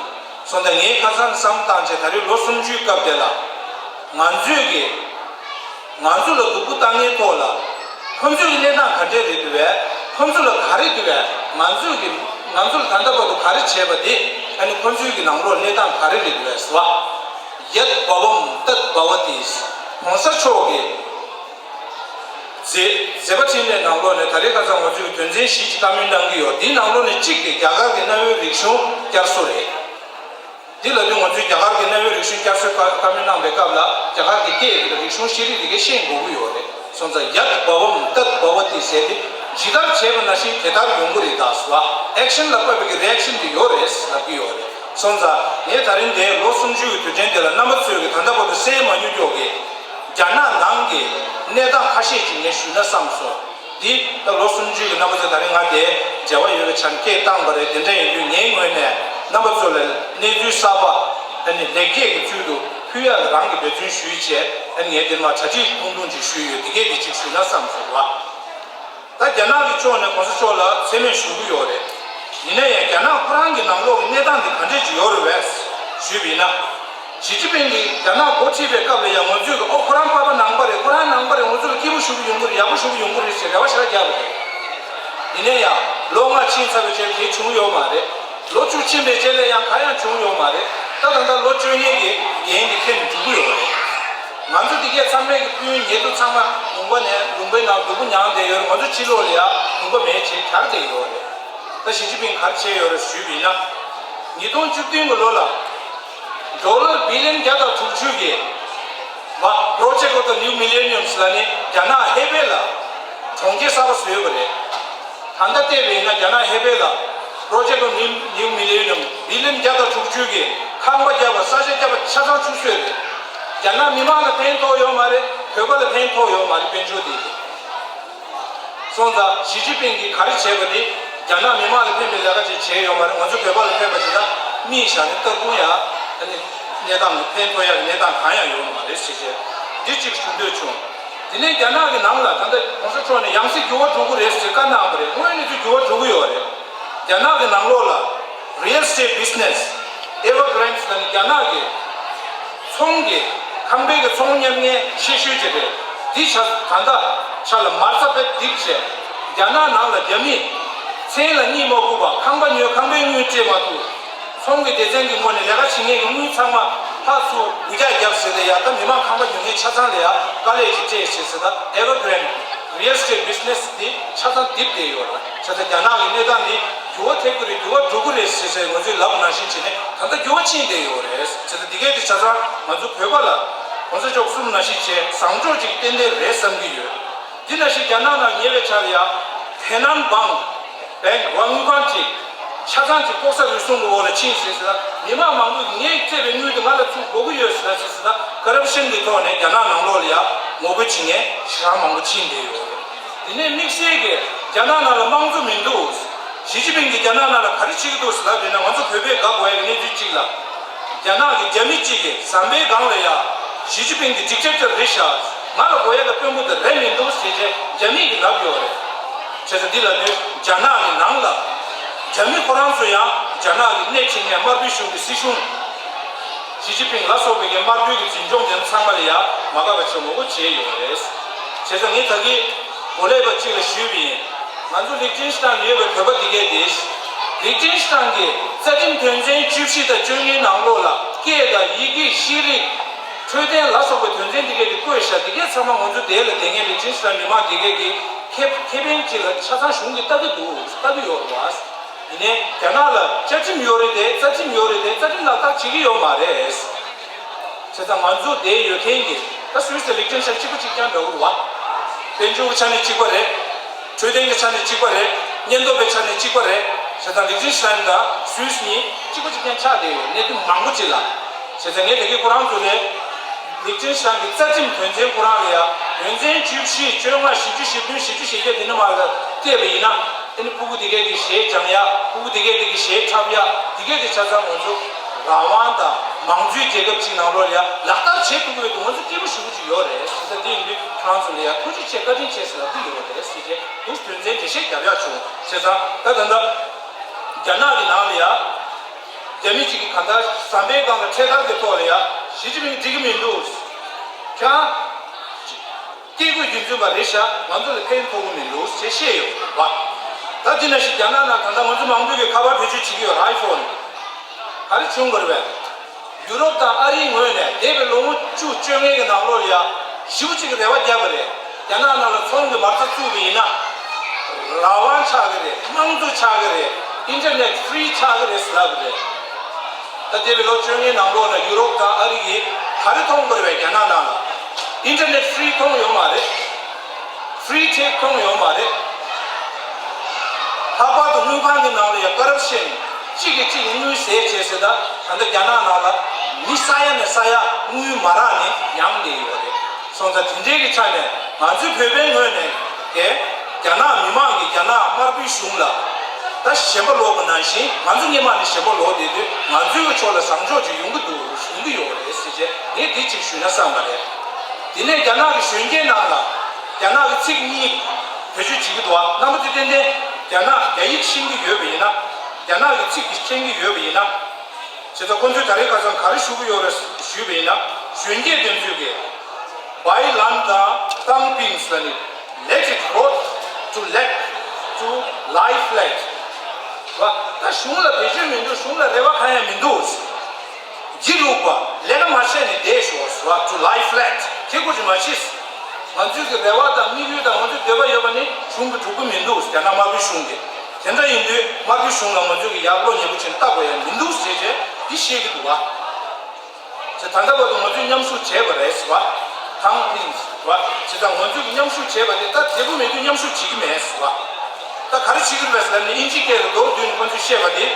སོང་ཙང་ངས་ཁ་སང་བསམ་བློ་བཏང་བྱས་ད་རེས་ལོ་སུམ་ཅུའི་སྐབས་དེ་ལ་ང་ཚོས་གི་ང་ཚོ་ལ་སྡུག་པོ་བཏང་མཁན་ཐོག་ལ་ཁོང་ཚོའི་གནས་སྟངས་ག་འདྲས་རེད་འདུག་བས། ཁོང་ཚོ་ལ་ག་རེ་འདུག་བས། ང་ཚོས་གི་ང་ཚོ་ལ་ད་ལྟ་བར་དུ་ག་རེ་བྱས་པ་དེ་ཨ་ནི་ཁོང་ཚོའི་གི་ནང་ལོགས་གནས་སྟངས་ག་རེ་རེད་འདུག་བས་ཟེར་བ། ཡད་བྷ་ཝམ་ཏད་བྷ་ཝ་ཏི། གོང་ས་མཆོག་གི་མཛད་མཛད་པ་འཕྲིན་ལས་ནང་ལོགས་ནས་ད་རེས་ཁ་སང་ང་ཚོས་དོན་ཚན་བཞི་ཅིག་བཀའ་མོལ་གནང་གི་ཡོད། འདིའི་ནང་ལོགས་ནས་གཅིག་དེ་རྒྱ་གར་གྱི་གནའ་བོའི་རིག་གཞུང་བསྐྱར་གསོ་རེད། འདི་ལབ་དུས་ང་ཚོས་རྒྱ་གར་གྱི་གནའ་བོའི་རིག་གཞུང་བསྐྱར་གསོའི་བཀའ་བཀའ་མོལ་གནང་པའི་སྐབས་ལ་རྒྱ་གར་གྱི་སྐད་ཀྱི་རིག་གཞུང་ཤེས་རིག་དེ་གས་ཤེས་དགོས་ཀྱི་ཡོད་རེད། སོང་ཙང་ཡད་བྷ་ཝམ་ཏད་བྷ་ཝ་ཏི་ཟེར་ཏེ་ཇི་ལྟར་བྱས་པ་ནང་བཞིན་དེ་ལྟར་ཡོང་གི་རེད་ད་ཟེར་བ། ཨེག་ཤན་ལ་བབས་པའི་རི་ཨེག་ཤན་དེ་ཡོད་རེད་ལབ་ཀྱི་ཡོད་རེད། སོང་ཙང་ངས་ད་རིང་འདིར་ལོ་སུམ་ཅུའི་དུས་དྲན་དེ་ལ་རྣམ་པ་ཚོས་ཀྱི་ད་ལྟ་བར་དུ་གསན་མ་མྱོང་ཀྱོག་གི་རྒྱ་ནག་ནང་གི་གནས་སྟངས་ཁ་ཤས་ཅིག་ངས་ཞུས་ན་བསམ་སོང་། འདི་ད་ལོ་སུམ་ཅུ་གི་རྣམ་པ་ཚོ་ད་རིང་ང་དེ་མཇལ་བ་ཡོད་པའི་ཆ་ནས་སྐད་བཏང་བ་རེད། དེ་འདྲ་ཡིན་དུས་ངའི་ངོས་ནས་རྣམ་པ་ཚོ་ལ་གནས་ཚུལ་གསར་པ་ཨ་ནི་ལེགས་སྐྱེས་ཀྱི་ཚུལ་དུ་ཕུལ་ཡག་གི་རང་གི་འབད་བརྩོན་ཞུས་བྱས། ཨ་ནི་ངས་འདིར་མར་གྲ་སྒྲིག་ཐུང་ཐུང་ཅིག་ཞུས་ཡོད། འདི་གས་འདི་གཅིག་ཞུས་ན་བསམ་སོང་བ། ད་རྒྱ་ནག་གི་ཕྱོགས་ནས་༸གོང་ས་མཆོག་ལ་མཚན་སྨད་ཞུ་གི་ཡོད་རེད། ཡིན་ན་ཡང་རྒྱ་ནག་ཁོ་རང་གི་ནང་ལོགས་ཀྱི་གནས་སྟངས་འདི་ག་འདྲས་ཅིག་ཡོད་རེད་པས་ཞུས་པ་ཡིན་ན། ཞི་ཅིན་ཕིང་གིས་རྒྱ་ནག་འགོ་ཁྲིད་པའི་སྐབས་ལ་ཡང་ང་ཚོས་ཀྱི་ཨོ་ཁོ་རང་པ་ཕ་ནང་པ་རེད། ཁོ་རང་ནང་པ་རེད། ང་ཚོ་ལ་སྐྱིད་པོ་ཞུ་གི་ཡོང་གི་རེད། ཡག་པོ་ཞུ་གི་ཡོང་གི་རེད་ཅེས་རེ་བ་ཞེ་དྲག་བརྒྱབ་པ་རེད། ཡིན་ན་ཡང་ལོ་ལྔ་ཕྱིན་ཚར་བའི་རྗེས་དེ་བྱུང་ཡོད་མ་རེད། ལོ་བཅུ་ཕྱིན་པའི་རྗེས་ལ་ཡང་གང་ཡང་བྱུང་ཡོད་མ་རེད། ད་ད་ལྟ་ལོ་བཅོ་ལྔའི་གི་འགན་དེ་འཁྱེར་ནས་འགྲོ་གི་ཡོད་རེད། ང་ཚོ་འདི་གས་ཚང་མས་ཀྱི་སྤུན་ཉེ་དུ་ཚང་མ་ལུང་པ་ནས་ལུང་པའི་ནང་སྡུག་པོ་མྱངས་བསྡད་ཡོད་རེད། ང་ཚོ་ཕྱི་ལོགས་ལ་ཡ་ལུང་པ་མེད་བྱས་གྱར་བསྡད་ཡོད་རེད། ད་ཞི་ཅིན་ཕིང་ག་རེ་བྱས་ཡོད་རེད་ཞུས་པ་ཡིན་ན། ཉིས་སྟོང་བཅུ་བདུན་གྱི་ལོ་ལ་ཌོ་ལར་བི་ལིན་བརྒྱ་དང་དྲུག་ཅུ་གི་བ་Project of the New Millennium ལ་ནི་རྒྱ་ནག་ཧེ་པེ་ལ་གྲོང་ཁྱེར་གསར་པ་བཟོས་པ་རེད། ད་ལྟ་བལྟས་པ་ཡིན་ན་རྒྱ་ནག་ཧེ་པེ་ལ་Project of New New Millennium བི་ལིན་བརྒྱ་དང་དྲུག་ཅུ་གི་ཁང་པ་བརྒྱབ་པ་ས་ཆ་བརྒྱབ་པ་ཆ་ཚང་ཆུད་ཟོས་རེད། རྒྱ་ནག་མི་མང་ལ་ཕན་ཐོགས་ཡོད་མ་རེད། བོད་པ་ལ་ཕན་ཐོགས་ཡོད་མ་རེད། དཔལ་འབྱོར་དེ་སོང་ཙང་ཞི་ཅིན་ཕིང་གིས་ག་རེ་བྱས་པ་དེ་རྒྱ་ནག་མི་མང་ལ་ཕན་པའི་ལས་ཀ་ཅིག་བྱས་ཡོད་མ་རེད། ང་ཚོ་བོད་པ་ལ་ཕན་པ་ཅིག་ད་མིག་བཞག་ནས་སྟར་ཁུང་ཡ་ཨ་ནི་གནས་སྟངས་ལ་ཕན་ཐོགས་ཡ་གི་གནས་སྟངས་གང་ཡང་ཡོད་མ་རེད་ཟེར་བྱས་འདི་གཅིག་ཞུ་འདོད་བྱུང་། དེ་ནས་རྒྱ་ནག་གི་ནང་ལ་ད་ལྟ་༸གོང་ས་མཆོག་ནས་ཡང་སྲིད་འགྱུར་བ་འགྲོ་གི་རེད་ཟེར་བཀའ་གནང་བ་རེད། དངོས་གནས་ཚུལ་འགྱུར་བ་འགྲོ་གི་ཡོད་རེད། རྒྱ་ནག་གི་ནང་ལོགས་ལ་Real Estate Business Evergrande ལ་ནི་རྒྱ་ནག་གི་ཚོང་གི་ཁང་པའི་གི་ཚོང་གཉེར་མཁན་ཆེ་ཤོས་ཅིག་རེད། འདི་ཆ་ད་ལྟ་ཆ་ལ་མ་རྩ་དཔེ་སྡིག་བྱས། རྒྱ་ནག་ནང་ལ་རྒྱ་མི་མཚན་ལ་གཉིད་མ་ཁུག་པ་ཁང་པ་ཉོས་ཁང་པའི་དངུལ་སྤྲད་མ་ཐུབ། ཚོང་གི་སྡེ་ཚན་གྱི་ངོས་ནས་ལས་ཀ་བྱེད་མཁན་གྱི་དངུལ་ཚང་མ་ཕར་ཚུར་སྒུག་རྒྱག་བརྒྱབ་ཟེར་ཏེ་ཡ་ད་མི་མང་ཁང་པ་ཉོ་མཁན་ཆ་ཚང་ལ་ཡ་དཀའ་ལས་ཅིག་སྤྲད་ཟེར་ཟེར་ད་Evergrande Real Estate Business འདི་ཆ་ཚང་རྡིབ་བསྡད་ཡོད་རེད། བྱས་ཙང་རྒྱ་ནག་གི་གནས་སྟངས་འདི་འགྱུར་བ་ཐེབས་ཀྱི་རེད། འགྱུར་བ་འགྲོ་གི་རེད་ཟེར་ཟེར་ང་ཚོས་ལབ་པ་ནང་བཞིན་བྱས་ནས་ད་ལྟ་འགྱུར་བ་ཕྱིན་བསྡད་ཡོད་རེད། བྱས་ཙང་འདི་གས་འདི་ཆ་ཚང་ང་ཚོ་བོད་པ་ལ་༸གོང་ས་མཆོག་གསུངས་ནང་བཞིན་བྱས་བཟང་ཕྱོགས་ཅིག་ཏན་ཏན་རེད་བསམ་གྱི་ཡོད། འདི་ནང་བཞིན་རྒྱ་ནག་ནང་ཉེ་བའི་ཆར་ཡ་ཐེ་ནན་བང་བེང་ཝང་ཁང་ཅིག་ཆ་ཚང་གི་ལྐོག་ཟ་རུལ་སུངས་ཀྱི་འོག་ལ་ཕྱིན་ཟེར་ཟེར་ལ། མི་མང་མང་པོས་ངས་བཙལ་བའི་དངུལ་དེ་ང་ལ་ཚུར་དགོས་ཀྱི་ཡོད་ཟེར་ཟེར་ཟེར་ལ། ཀོ་རབ་ཤན་གྱི་ཐོག་ནས་རྒྱ་ནག་ནང་ལོགས་ལ་ཡ་ངོ་རྒོལ་བྱེད་མཁན་ཞེ་དྲག་མང་པོ་ཕྱིན་བསྡད་ཡོད་རེད། དེ་ནས་དམིགས་བསལ་གྱི་རྒྱ་ནག་ནང་ལ་དམངས་གཙོ་མི་འདུག་ཞི་ཅིན་ཕིང་གིས་རྒྱ་ནག་ནང་ལ་ག་རེ་བྱེད་ཀྱི་འདུག་ཟེར་ལབ་པ་ཡིན་ན། ང་ཚོ་བོད་པས་དགའ་དགོས་ཡ་གི་གནས་ཚུལ་གཅིག་ལ། རྒྱ་ནག་གི་རྒྱ་མི་གཅིག་གིས་ཟམ་པའི་སྒང་ལ་ཡ་ཞི་ཅིན་ཕིང་གི་ཌིག་ཊེ་ཊར་རེད་ཤག་ང་ལ་དགོས་ཡ་གི་དཔོན་པོ་དེ་རེད་མི་འདུག་ཟེར་བྱས་རྒྱ་མི་གིས་ལབ་ཡོད་རེད། བྱས་ཙང་འདི་ལ་དུས་རྒྱ་ནག་གི་ནང་ལ་རྒྱ་མི་ཁོ་རང་ཚོ་ཡང་རྒྱ་ནག་གི་སྣེ་ཁྲིད་མཁན་དམར་པོའི་གཞུང་གི་སྲིད་གཞུང་ཞི་ཅིན་ཕིང་ལ་སོགས་པའི་གི་དམར་པོའི་གི་འཛིན་སྐྱོང་དེ་ཚང་མ་ལ་ཡ་མ་དགའ་བ་ཆེན་མོ་བྱས་ཡོད་རེད། བྱས་ཙང་ངས་ད་གི་གོ་ལས་པ་གཅིག་ལ་ཞུས་པ་ཡིན། ང་ཚོ་ལིག་ཏེན་ཤི་ཏན་ཡོད་པའི་བོད་པ་འདི་གས་དེ། ལིག་ཏེན་ཤི་ཏན་གྱི་རྩ་ཁྲིམས་དོན་ཚན་བཅུ་བཞི་དང་བཅོ་ལྔའི་ནང་ལོགས་ལ་སྐད་དང་ཡི་གེ་ཤེས་རིག་འཕྲོད་བསྟེན་ལ་སོགས་པའི་དོན་ཚན་འདི་གས་དེ་བཀོད་བཞག་འདི་གས་ཚང་མ་ང་ཚོ་དེ་ལ་བསྡད་མཁན་ལིག་ཏེན་ཤི་ཏན་མི་མང་འདི་གས་ཀྱི་ཁེ་ཁེ་ཕན་ཅིག་ལ་ཆ་ཚང་གཞུང་གིས་ལྟ་གི་འདུག་ལྟ་གི་ཡོད་རེད་བ། ཡིན་ནའི་རྒྱ་ནག་ལ་བཅའ་ཁྲིམས་ཡོད་རེད་དེ་རྩ་ཁྲིམས་ཡོད་རེད་དེ་རྩ་ཁྲིམས་ལག་བསྟར་བྱེད་ཀྱི་ཡོད་མ་རེད། བྱས་ཙང་ང་ཚོ་དེ་ཡོད་མཁན་གྱི་ད་སུད་སི་དང་ལིག་ཏེན་ཤི་ཏན་གཅིག་པ་གཅིག་རྐྱང་འདྲ་བོ་རེད་བ། དཔལ་འབྱོར་གྱི་ཆ་ནས་གཅིག་པ་རེད། འཕྲོད་བསྟེན་གྱི་ཆ་ནས་གཅིག་པ་རེད། གཉེན་སྟོབས་ཀྱི་ཆ་ནས་གཅིག་པ་རེད། བྱས་ཙང་ལིག་ཏེན་ཤི་ཏན་དང་སུད་སི་གཉིས་གཅིག་པ་གཅིག་རྐྱང་ཆགས་བསྡད་ཡོད་གནད་དོན་མང་པོ་ཅིག་ལ། བྱས་ཙང་ངས་དེ་གའི་ཁོ་རང་ཚོ་ལས་ལིག་ཏེན་ཤི་ཏན་གྱི་རྩ་ཁྲིམས་དོན་ཚན་ཁོ་རང་ལ་ཡ་དོན་ཚན་བཅུ་བཞི་བཅོ་ལྔ་བཞི་བཅུ་ཞེ་བདུན་བཞི་བཅུ་ཞེ་བརྒྱད་དེ་ནི་མ་ལ་བལྟས་པ་ཡིན་ན། ཨ་ནི་ཕྲུ་གུ་དེ་གས་དེ་གཞས་སྦྱང་ཡ། ཕྲུ་གུ་དེ་གས་དེ་གི་གཞས་འཁྲབ་ཡ། དེ་གས་དེ་ཆ་ཚང་ང་ཚོ་རང་དབང་དང་མང་གཙོའི་རྒྱལ་ཁབ་ཅིག་ནང་ལོགས་ལ་ཡ་ལག་བསྟར་བྱེད་ཐུབ་ཀྱི་ཡོད་འདུག་ང་ཚོ་སྐྱིད་པོ་ཞེ་པོ་ཅིག་ཡོད་རེད་ཟེར། ད་དེ་ཡིན་དུས་ཁོ་རང་ཚོ་ལ་ཡ་ཐུགས་རྗེ་ཆེ་བཀའ་དྲིན་ཆེ་ཟེར་ལབ་ཀྱི་ཡོད་རེད་ཟེར་བྱས་འདུག་དོན་ཚན་འགྲེལ་བཤད་རྒྱབ་ཡག་བྱུང་། བྱས་ཙང་ད་ད་ལྟ་རྒྱ་ནག་གི་ནང་ལ་ཡ་རྒྱ་མི་གཅིག་གིས་གང་ལྟར་ཟམ་པའི་སྒང་ལ་འཕྲེད་དར་གྱི་ཐོག་ལ་ཡ་ཞི་ཅིན་ཕིང་འགྲིག་གི་མི་འདུག་ཁྱེད་རང་། སྐྱེ་དགུའི་རྒྱུན་འཛིན་པ་རེད་ཤག་ང་ཚོ་ལ་ཕན་ཐོགས་ཀྱི་མི་འདུག་ཅེས་བཤད་ཡོད་པ། ད་དེ་ནང་བཞིན་རྒྱ་ནག་ནང་ད་ལྟ་ང་ཚོ་མང་པོས་ཀྱི་ཁ་པར་བེད་སྤྱོད་བྱེད་ཀྱི་ཡོད་རེད། ཨའི་ཕོན། ག་རེ་བྱུང་དགོས་རེད་པས། ཡུ་རོབ་དང་ཨ་རིའི་ངོས་ནས་འདས་པའི་ལོ་ངོ་བཅུ་བཅོ་ལྔའི་གི་ནང་ལོགས་ལ་ཡ་ཞེ་པོ་ཅིག་གི་རེ་བ་བརྒྱབ་པ་རེད། རྒྱ་ནག་ནང་ལ་ཚོང་གི་མ་རྩ་བཙུགས་པ་ཡིན་ན། རང་དབང་ཆགས་ཀྱི་རེད། དམངས་གཙོ་ཆགས་ཀྱི་རེད། ཨིན་ཊར་ནེཊ་ཧྥི་རི་ཆགས་ཀྱི་རེད་ཟེར་ལབ་པ་རེད། ད་འདས་པའི་ལོ་བཅོ་ལྔའི་ནང་ལོགས་ལ་ཡུ་རོབ་དང་ཨ་རི་གིས་ག་རེ་མཐོང་དགོས་རེད་པས། རྒྱ་ནག་ནང་ལ་ཨིན་ཊར་ནེཊ་ཧྥི་རི་མཐོང་ཡོད་མ་རེད། ཧྥི་རི་ཊེག་མཐོང་ཡོད་མ་རེད། ལྷག་པར་དུ་དངུལ་ཁང་གི་ནང་ལ་ཡང་ཀོ་རབ་ཤན་གཅིག་གིས་གཅིག་གི་དངུལ་ཟས་བྱས་ཟེར། ད་ད་ལྟ་རྒྱ་ནག་ནང་ལ་མི་ས་ཡ་ནས་ས་ཡ་དངུལ་མ་རག་ནས་ཡང་བསྡད་ཡོད་རེད། སོང་ཙང་དེ་འདྲའི་གི་ཆ་ནས་ང་ཚོའི་བོད་པའི་ངོས་ནས་ཀྱེ་རྒྱ་ནག་མི་མང་གིས་རྒྱ་ནག་དམར་པོའི་གཞུང་ལ་ད་ཞེན་པ་ལོག་པ་ནང་བཞིན་ང་ཚོ་སྔོན་མ་ནས་ཞེན་པ་ལོག་བསྡད་དུས་ང་ཚོའི་གི་ཕྱོགས་ལ་བཟང་ཕྱོགས་ཅིག་ཡོང་གི་འདུག་ཡོང་གི་ཡོད་རེད་ཟེར་བྱས་ངས་འདི་གཅིག་ཞུས་ན་བསམ་པ་རེད། དེ་ནས་རྒྱ་ནག་གི་གཞོན་སྐྱེས་ནང་ལ་རྒྱ་ནག་གི་ཚིག་གཉིས། བེད་སྤྱོད་བྱེད་ཀྱི་འདུག་བ། རྣམ་པ་ཚོས་ཏན་ཏན་རྒྱ་ནག་རྒྱ་ཡིག་ཤེས་ཀྱི་ཡོད་པ་ཡིན་ན། རྒྱ་ནག་གི་ཚིག་དེ་མཁྱེན་གྱི་ཡོད་པ་ཡིན་ན། བྱས་ཙང་ཁོང་ཚོས་ད་རེས་ཁ་སང་ག་རེ་ཞུ་གི་ཡོད་རེད་ཞུས་པ་ཡིན་ན། གཞོན་སྐྱེས་དེ་ཚོས་ཀྱིས་བའི་ལན་དང་ཏང་པིང་ཟེར་ནི། Let it rot to let to lie flat. བ། ད་གཞུང་ལ་བེད་སྤྱོད་མི་འདུག་གཞུང་ལ་རེ་བ་གང་ཡང་མི་འདུག་སྒྱིད་ལུག་པ། ལས་ཀ་མ་བྱས་ནས་བསྡད་ཤོག་ཟེར་བ། To lie flat. ཁེ་ཁུར་ཅིག་མ་བྱེད། ང་ཚོའི་གི་རེ་བ་དང་དམིགས་ཡུལ་དང་ང་ཚོའི་འདོད་པ་ཡོད་པ་ནི་གཞུང་གིས་སྒྲུབ་ཀྱི་མི་འདུག་རྒྱ་ནག་དམར་པོའི་གཞུང་གིས། དེ་འདྲ་ཡིན་དུས་དམར་པོའི་གཞུང་ལ་ང་ཚོའི་གི་ཡར་བློ་ཉེ་པོ་བྱས་ནས་བལྟ་དགོས་ཡ་མི་འདུག་ཟེར་བྱས་འདི་བཤད་ཀྱི་འདུག་བ། ད་ལྟ་བར་དུ་ང་ཚོས་མཉམ་ཞུགས་བྱས་པ་རེད་ཟེར་བ། ཐང་ཕིང་ཟེར་བ། བྱས་ཙང་ང་ཚོས་མཉམ་ཞུགས་བྱས་པ་དེ་ད་དེ་པོ་མེད་དུས་མཉམ་ཞུགས་བྱེད་ཀྱི་མེད་ཟེར་བ། ད་ག་རེ་བྱེད་ཀྱི་རེད་ཟེར་ལབ་ན། དབྱིན་ཇིའི་སྐད་ལ་མདོར་བསྡུས་ནས་ཁོ་ཚོས་བཤད་པ་དེ།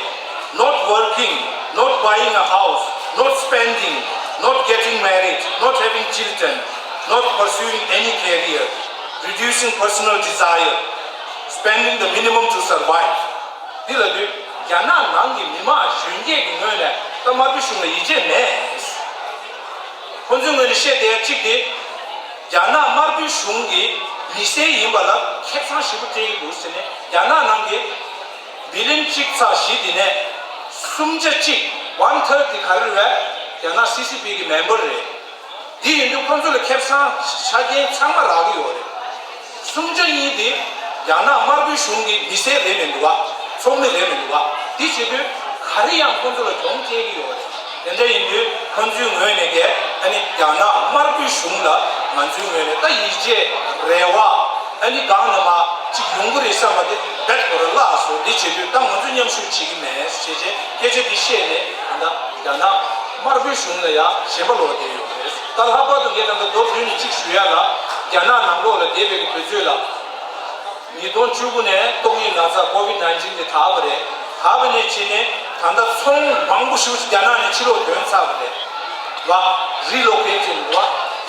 Not working, not buying a house, not spending, not getting married, not having children, not pursuing any career, reducing personal desire, spending the minimum to survive. འདི་ལབ་དུས་རྒྱ་ནག་ནང་གི་མི་མང་གཞོན་སྐྱེས་ཀྱི་ངོས་ནས་ད་དམར་པོའི་གཞུང་ལ་ཡིད་ཆེས་མེད། ཁོང་ཚོའི་ངོས་ནས་བཤད་བསྡད་ཡ་གཅིག་དེ། རྒྱ་ནག་དམར་པོའི་གཞུང་གིས་མི་སེར་ཡིན་པ་ལ་ཁེ་བཟང་ཞེ་པོ་སྤྲད་ཀྱི་འདུག་ཟེར་ནས། རྒྱ་ནག་ནང་གི་བི་ལིན་གཅིག་ཚེག་བཞི་དེ་ནས་སུམ་ཆ་གཅིག one third དེ་ག་རེ་རེད་པས། རྒྱ་ནག་སི་སི་པི་གི་མེམ་བར་རེད། དེ་ཡིན་དུས་ཁོང་ཚོ་ལ་ཁེ་བཟང་ཆ་རྐྱེན་ཚང་མ་རག་གི་ཡོད་རེད། སུམ་ཆ་གཉིས་དེ་རྒྱ་ནག་དམར་པོའི་གཞུང་གི་མི་སེར་རེད་མི་འདུག་བ། ཚོགས་མི་རེད་མི་འདུག་བ། དེ་བྱེད་དུས་ག་རེ་ཡང་ཁོང་ཚོ་ལ་གྱོང་སྤྲད་ཀྱི་ཡོད་རེད། དེ་འདྲ་ཡིན་དུས་ཁོང་ཚོའི་ངོས་ནས་ཀྱི་ཨ་ནི་རྒྱ་ནག་དམར་པོའི་གཞུང་ལ་ང་ཚོའི་ངོས་ནས་ད་ཡིད་ཆེས་རེ་བ་ཨ་ནི་གང་ན་མ་གཅིག་ཡོང་གི་རེད་བསམ་པ་དེ་རྦད་ཁོ་ར་བརླག་སོང་། དེ་བྱེད་དུས་ད་ང་ཚོ་མཉམ་ཞུགས་བྱེད་ཀྱི་མེད་ཅེས་བྱས་སྐད་ཆ་འདི་བཤད་ནས་ད་ལྟ་རྒྱ་ནག་དམར་པོའི་གཞུང་ལ་ཡ་ཞེན་པ་ལོག་བསྡད་ཡོད་རེད། ད་ལྷག་པར་དུ་ངས་ད་ལྟ་མདོར་བསྡུས་ནས་གཅིག་ཞུ་ཡ་ལ། རྒྱ་ནག་ནང་ལོགས་ལ་བསྡད་པའི་གི་དུས་ཚོད་ལ། ཉིས་སྟོང་བཅུ་དགུ་ནས་ཏོག་དབྱིབས་ན་ཚ་ཀོ་ཝིད་ནའིན་ཊིན་དེ་དར་བ་རེད། དར་བ་ནས་བྱས་ནས་ད་ལྟ་ཚོང་མང་པོ་ཞིག་རྒྱ་ནག་ནས་ཕྱི་ལོགས་ཐོན་ཚར་བ་རེད་བ། རི་ལོ་ཀེ་ཤན་བ།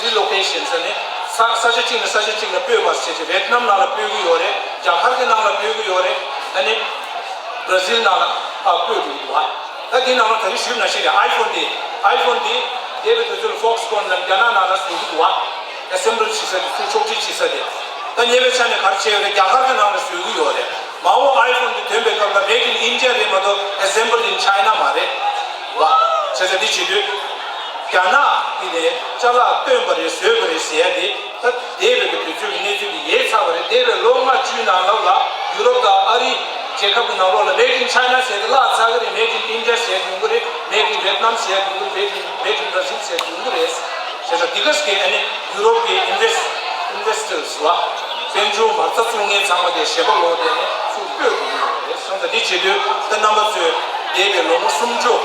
རི་ལོ་ཀེ་ཤན་ཟེར་ནས་ས་ས་ཆ་གཅིག་ནས་ས་ཆ་གཅིག་ལ་སྤོས་པ་ཟེར་བྱས། ཝེད་ནམ་ནང་ལ་སྤོས་ཀྱི་ཡོད་རེད། རྒྱ་གར་གྱི་ནང་ལ་སྤོས་ཀྱི་ཡོད་རེད། ཨ་ནི་བྷ་ར་ཟིལ་ནང་ལ་ཕར་སྤོས་འགྲོ་གི་འདུག་བ། ད་དེའི་ནང་ལ་ད་རེས་ཞུས་ནང་བཞིན་རེད། ཨའི་ཕོན་དེ། ཨའི་ཕོན་དེ་འདས་པའི་དུས་ཚོད་ལ་ཧྥོག་སི་ཀོན་ལ་རྒྱ་ནག་ནང་ལ་བཟོ་གི་འདུག་བ། ཨེ་སེམ་བལ་བྱེད་ས་དེ་ཚུར་ཕྱོགས་སྒྲིག་བྱེད་ས་དེ། ད་ཉེ་བའི་ཆ་ནས་ག་རེ་བྱས་ཡོད་རེད། རྒྱ་གར་གྱི་ནང་ལ་བཟོ་གི་ཡོད་རེད། མ་འོངས་ཨའི་ཕོན་དེ་ཐོན་པའི་སྐབས་ལ་Made in India རེད་མ་གཏོགས་Assembled in China མ་རེད་བ། བྱས་ཙང་འདི་བྱེད་དུས་རྒྱ་ནག་འདི་ནས་ཅ་ལག་བཏོན་པ་རེད་བཟོས་པ་རེད་ཟེར་ཡ་དེ། ད་འདས་པའི་གི་དུས་ཚོད་ཀྱི་གནས་ཚུལ་དེ་ཡལ་ཚར་བ་རེད། འདས་པའི་ལོ་ལྔ་བཅུའི་ནང་ལོགས་ལ་ཡུ་རོབ་དང་ཨ་རི་རྒྱལ་ཁབ་ཀྱི་ནང་ལོགས་ལ་Made in China ཟེར་ཏེ་བརླག་ཚར་གི་རེད། Made in India ཟེར་ཡོང་གི་རེད། Made in Vietnam ཟེར་ཡོང་གི་རེད། Made in Made in Brazil ཟེར་ཡོང་གི་རེད། བྱས་ཙང་འདི་ག་ཟེར་གི་ཨ་ནི་ཡུ་རོབ་ཀྱི་ཨིན་ཝེ་སི་ཨིན་ཝེ་སི་ཊར་སི་བ། དཔལ་འབྱོར་མ་རྩ་བཙུགས་མཁན་ཚང་མ་དེ་ཞེན་པ་ལོག་བསྡད་ནས་ཚུར་སྤོས་དགོས་ཀྱི་ཡོད་རེད། སོང་ཙང་འདི་བྱེད་དུས་ད་རྣམ་པ་ཚོས་འདས་པའི་ལོ་ངོ་སུམ་ཅུ་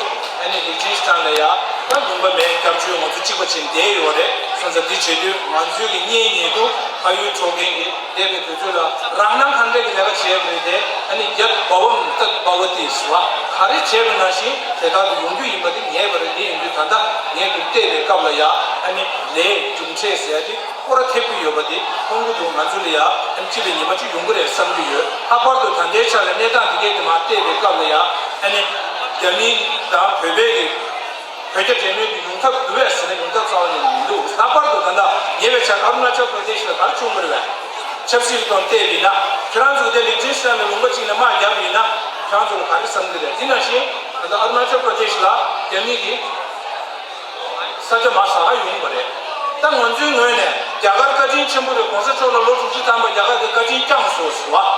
ཨ་ནི་ལིག་ཊེན་སི་ཊན་ལ་ཡ་ད་ལུང་པ་མེད། སྐྱབས་བཅོལ་ང་ཚོ་གཅིག་པ་བྱས་ནས་བསྡད་ཡོད་རེད། སོང་ཙང་འདི་བྱེད་དུས་ང་ཚོའི་གི་གཉེན་ཉེ་དུ་ཕ་ཡུལ་འགྲོ་མཁན་གྱི་འདས་པའི་དུས་ཚོད་ལ་རང་སྣང་གང་འདྲ་གི་ལས་ཀ་བྱས་པ་རེད་དེ། ཨ་ནི་ཡད་བྷ་ཝམ་ཏད་བྷ་ཝ་ཏི་ཟེར་བ། ག་རེ་བྱས་པ་ནང་བཞིན་དེ་ལྟར་དུ་ཡོང་རྒྱུ་ཡིན་པ་དེ་ངེས་པ་རེད། དེ་ཡིན་དུས་ད་ལྟ་ངས་འདུག་བལྟས་པའི་སྐབས་ལ་ཡ་ཨ་ནི་ལས་རྒྱུ་འབྲས་ཟེར་ཡ་དེ་སྐོར་ར་ཐེབས་ཀྱི་ཡོད་པ་དེ་མཐོང་གི་འདུག་ང་ཚོ་ལ་ཡ་ཨ་ནི་སྤྱི་པའི་ཉི་མ་གཅིག་ཡོང་གི་རེད་བསམ་གྱི་ཡོད། ལྷག་པར་དུ་ད་ལྟའི་ཆ་ལ་གནས་སྟངས་འདི་གས་དེ་མར་བལྟས་པའི་སྐབས་ལ་ཡ་ཨ་ནི་རྒྱ་མི་དང་བོད་པའི་གི་བོད་རྒྱ་འབྲེལ་མོལ་དེ་ཡོང་ཐབས་འདུག་བས་ཟེར་ན་ཡོང་ཐབས་རྩ་བ་ཉིད་ནས་མི་འདུག་ལྷག་པར་དུ་ད་ལྟ་ཉེ་བའི་ཆར་ཨ་རུ་ན་ཅལ་པྲ་དེ་ཤི་ལ་ག་རེ་བྱུང་གི་རེད་བས། ཆབ་སྲིད་ཀྱི་ཐོག་བལྟས་པ་ཡིན་ན། ཁྱེད་རང་ཚོ་དེ་ལིག་ཊེན་སི་ཊན་ལ་ལུང་པ་གཅིག་ནས་དམག་བརྒྱབ་པ་ཡིན་ན། ཁྱེད་རང་ཚོ་ལ་ག་རེ་བསམ་གྱི་རེད། དེ་ནང་བཞིན་ད་ལྟ་ཨ་རུ་ན་ཅལ་པྲ་དེ་ཤི་ལ་རྒྱ་མི་གི་ས་ཆ་མར་ཟ་ག་ཡོང་བ་རེད། ད་ང་ཚོའི་ངོས་ནས་རྒྱ་གར་བཀའ་དྲིན་ཆེན་པོ་རེད། གོང་ས་མཆོག་ལ་ལོ་དྲུག་ཅུ་ཐམ་པ་རྒྱ་གར་གྱི་བཀའ་དྲིན་བསྐྱངས་སོང་ཟེར་བ།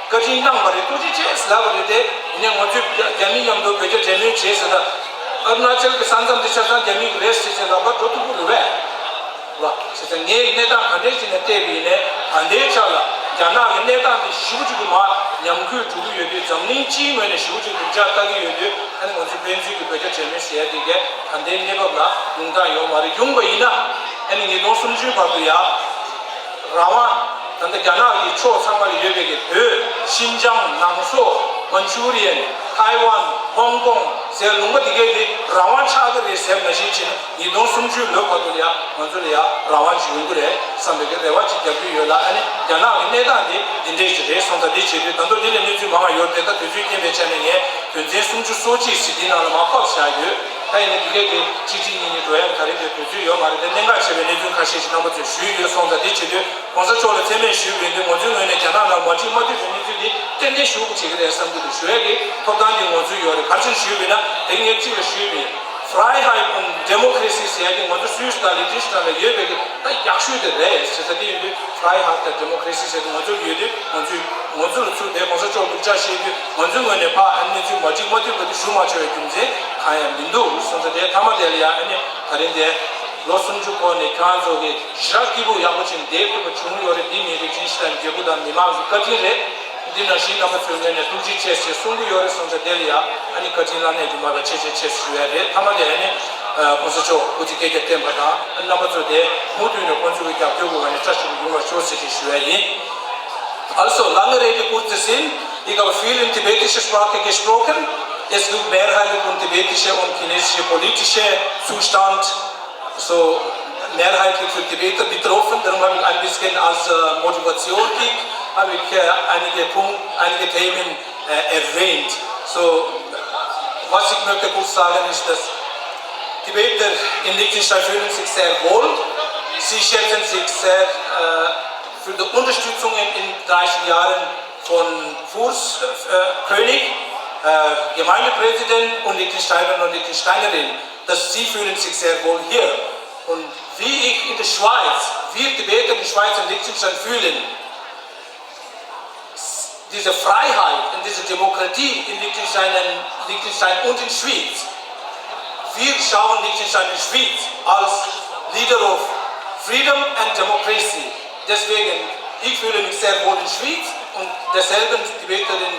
བཀའ་དྲིན་གནང་བ་རེད། ཐུགས་རྗེ་ཆེ་ཟེར་ལབ་པ་རེད་དེ། ཡིན་ནའི་ང་ཚོས་རྒྱ་རྒྱ་མི་མཉམ་དུ་བོད་རྒྱ་འབྲེལ་མོལ་བྱས་ཟེར་ད། ཨ་རུ་ན་ཅལ་གྱི་ས་མཚམས་དེ་ཆ་ཚང་རྒྱ་མི་གི་རེད་ཟེར་བྱས་ལབ་པ་འགྲོ་ཐུབ་ཀྱི་རེད་པས། བ། བྱས་ཙང་ངས་གནས་སྟངས་ག་འདྲས་ཅིག་ནས་བལྟས་པ་ཡིན་ནའི་ད་ལྟའི་ཆ་ལ་རྒྱ་ནག་གི་གནས་སྟངས་དེ་ཞེ་པོ་ཅིག་གི་མར་ཉམས་རྒུད་འགྲོ་གི་ཡོད་དུས། འཛམ་གླིང་སྤྱིའི་ངོས་ནས་ཞེ་པོ་ཅིག་སྡུག་ཅག་ལྟ་གི་ཡོད་དུས། ཨ་ནི་ང་ཚོའི་ཕན་ཚུན་གྱི་བོད་རྒྱ་འབྲེལ་མོལ་ཟེར་ཡ་དེ་གས་ད་ལྟའི་གནས་བབ་ལ་ཡོང་སྟངས་ཡོད་མ་རེད། ཡོང་བ་ཡིན་ན་ཨ་ནི་ཉིས་སྟོང་སུམ་ཅུའི་བར་དུ་ཡ། རང་དབང་། ད་ལྟ་རྒྱ་ནག་གི་ཕྱོགས་ཚང་མ་ལ་ཡོད་པའི་གི་བོད། ཤིན་ཅང་། ནང་སོག། མན་ཅུ་རི་ཡན། ཐའེ་ཝན། ཧོང་ཀོང་ཟེར་ལུང་པ་འདི་གས་དེ་རང་དབང་ཆགས་ཀྱི་རེད་ཟེར་བ་ནང་བཞིན་བྱས་ནས་ཉིས་སྟོང་སུམ་ཅུའི་ལོའི་བར་དུ་ལ་ཡ་ང་ཚོ་ལ་ཡ་རང་དབང་ཅིག་ཡོང་གི་རེད་བསམ་པའི་གི་རེ་བ་ཅིག་རྒྱག་གི་ཡོད་ལ། ཨ་ནི་རྒྱ་ནག་གི་གནས་སྟངས་དེ་འདི་འདྲས་ཅིག་རེད་སོང་ཙང་འདི་བྱེད་དུས་ད་དུང་འདི་ལ་གནས་ཚུལ་མང་བ་ཡོད་རེད་དེ། ད་དུས་ཚོད་རྐྱེན་པས་བྱས་ནས་ངས་དོན་ཚན་སུམ་ཅུ་སོ་གཅིག་ཟེར་འདི་ནང་ལ་མར་ཕབ་བཞག་ཡོད། ད་ཡིན་ནའི་འདི་གས་དེ་གཅིག་གཅིག་གཉིས་གཉིས་འགྲོ་ཡ་ག་རེ་དེ་དུས་ཚོད་ཡོད་མ་རེད་དེ། གནད་འགག་ཆེ་བའི་གནས་ཚུལ་ཁ་ཤས་ཤིག་རྣམ་པ་ཚོས་ཞུས་ཡོད་སོང་ཙང་འདི་བྱེད་དུས་གོང་ས་མཆོག་ལ་མཚན་སྨད་ཞུས་པ་ཡིན་དུས་ང་ཚོའི་ངོས་ནས་རྒྱ་ནག་གཅིག་མ་ཐུབ་པའི་གནས་ཚུལ་འདི་ཏན་ཏན་ཞུ་དགོས་བྱེད་ཀྱི་རེད་བསམ་གྱི་འདུག་ཞུ་ཡ་གི་ཐོབ་ཐང་འདི་ང་ཚོའི་ཡོད་རེད། ག་རེ་བྱས་ནས་ཞུས་པ་ཡིན་ན་དེ་ངས་གཅིག་ལ་ཞུས་པ་ཡིན། Freiheit und Demokratie ཟེར་ཡ་འདི་ང་ཚོ་སུད་སི་དང་ལི་ཊེན་སི་ཊེན་ལ་ཡོད་པའི་གི་ད་ཡག་ཤོས་དེ་རེད་ཟེར་ས་དེ་ཡིན་དུས། Freiheit དང་Demokratie ཟེར་དུས་ང་ཚོར་ཡོད་དུས་ང་ཚོས་ང་ཚོ་ལ་ཚུར་དེ་གོང་ས་མཆོག་སྡུག་ཅག་བཤད་དུས་ང་ཚོའི་ངོས་ནས་ཕར་ཨ་གནས་ཚུལ་མ་འགྲིག་མ་ཐུབ་པ་དེ་ཞུ་མ་ཆོག་པའི་རྒྱུ་མཚན་གང་ཡང་མི་འདུག་སོང་ཙང་དེ་མཐའ་མ་དེ་ལ་ཡང་ཨ་ནི་ད་རིང་དེ་ལོ་སུམ་ཅུ་འཁོར་ནས་ཁྱེད་རང་ཚོ་གི་ཞེ་དྲག་སྐྱིད་པོ་ཡག་པོ་བྱས་ནས་བསྡད་ཐུབ་པ་བྱུང་ཡོད་རེད། འདི་མི་རིགས་ཆེན་ཞིག་དང་རྒྱལ་པོ་དང་མི་མང་གི་བཀའ་དྲིན་རེད། འདི་ནང་བཞིན་རྣམ་པ་ཚོའི་ངོས་ནས་ཐུགས་རྗེ་ཆེ་ཞེས་གསུང་གི་ཡོད་རེད། སོང་ཙང་དེ་ལ་ཡང་ཨ་ནི་བཀའ་དྲིན་བླ་ན་མེད་པ་ཆེ་ཆེ་ཆེ་ཞུ་ཡ་རེད། མཐའ་མ་དེ་ཨ་ནི་༸གོང་ས་མཆོག་སྐུ་ཚེ་བསྐལ་བརྒྱར་བརྟན་པ་དང་རྣམ་པ་ཚོ་དེ་མུ་མཐུད་ནས་ཁོང་ཚོའི་རྒྱབ་སྐྱོར་གྱི་ངོས་ནས་བཀྲ་ཤིས་པ་ཡོང་བར་ཤོག་ཟེར་ཞེས་ཞུ་ཡ་ཡིན། Also, lange Rede, kurzer Sinn. Ich habe viel in tibetischer Sprache gesprochen. Es gibt mehrheitlich und tibetische und chinesische politische Zustand, so mehrheitlich für Tibeter betroffen. Darum habe ich ein bisschen als äh, Motivation, habe ich äh, einige Punkte, einige Themen äh, erwähnt. So, was ich möchte kurz sagen, ist, dass Tibeter in Liechtenstein fühlen sich sehr wohl. Sie schätzen sich sehr äh, für die Unterstützung in den dreißig Jahren von Fürst, äh, König, äh, Gemeindepräsident und Liechtensteiner und Liechtensteinerin, dass sie fühlen sich sehr wohl hier. Und wie ich in der Schweiz, wir Tibeter in der Schweiz und Liechtenstein fühlen, diese Freiheit und diese Demokratie in Liechtenstein, Liechtenstein und in Schweiz. Wir schauen Liechtenstein und Schweiz als leader of freedom and democracy. Deswegen, ich fühle mich sehr wohl in Schweiz und desselben Tibeter in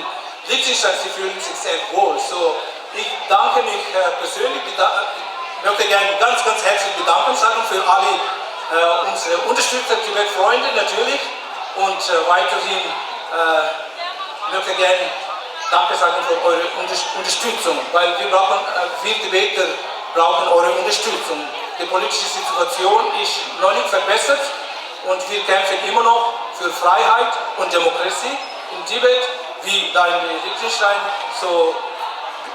Liechtenstein, sie fühlen sich sehr wohl. So, ich danke mich äh, persönlich, beda- möchte gerne ganz, ganz herzlich bedanken sagen für alle äh, unsere Unterstützer, Tibet-Freunde natürlich. Und äh, weiterhin äh, möchte gerne Danke sagen für eure Unters- Unterstützung, weil wir brauchen, äh, wir Tibeter brauchen eure Unterstützung. Die politische Situation ist noch nicht verbessert und wir kämpfen immer noch für Freiheit und Demokratie in Tibet, wie da in Liechtenstein. So,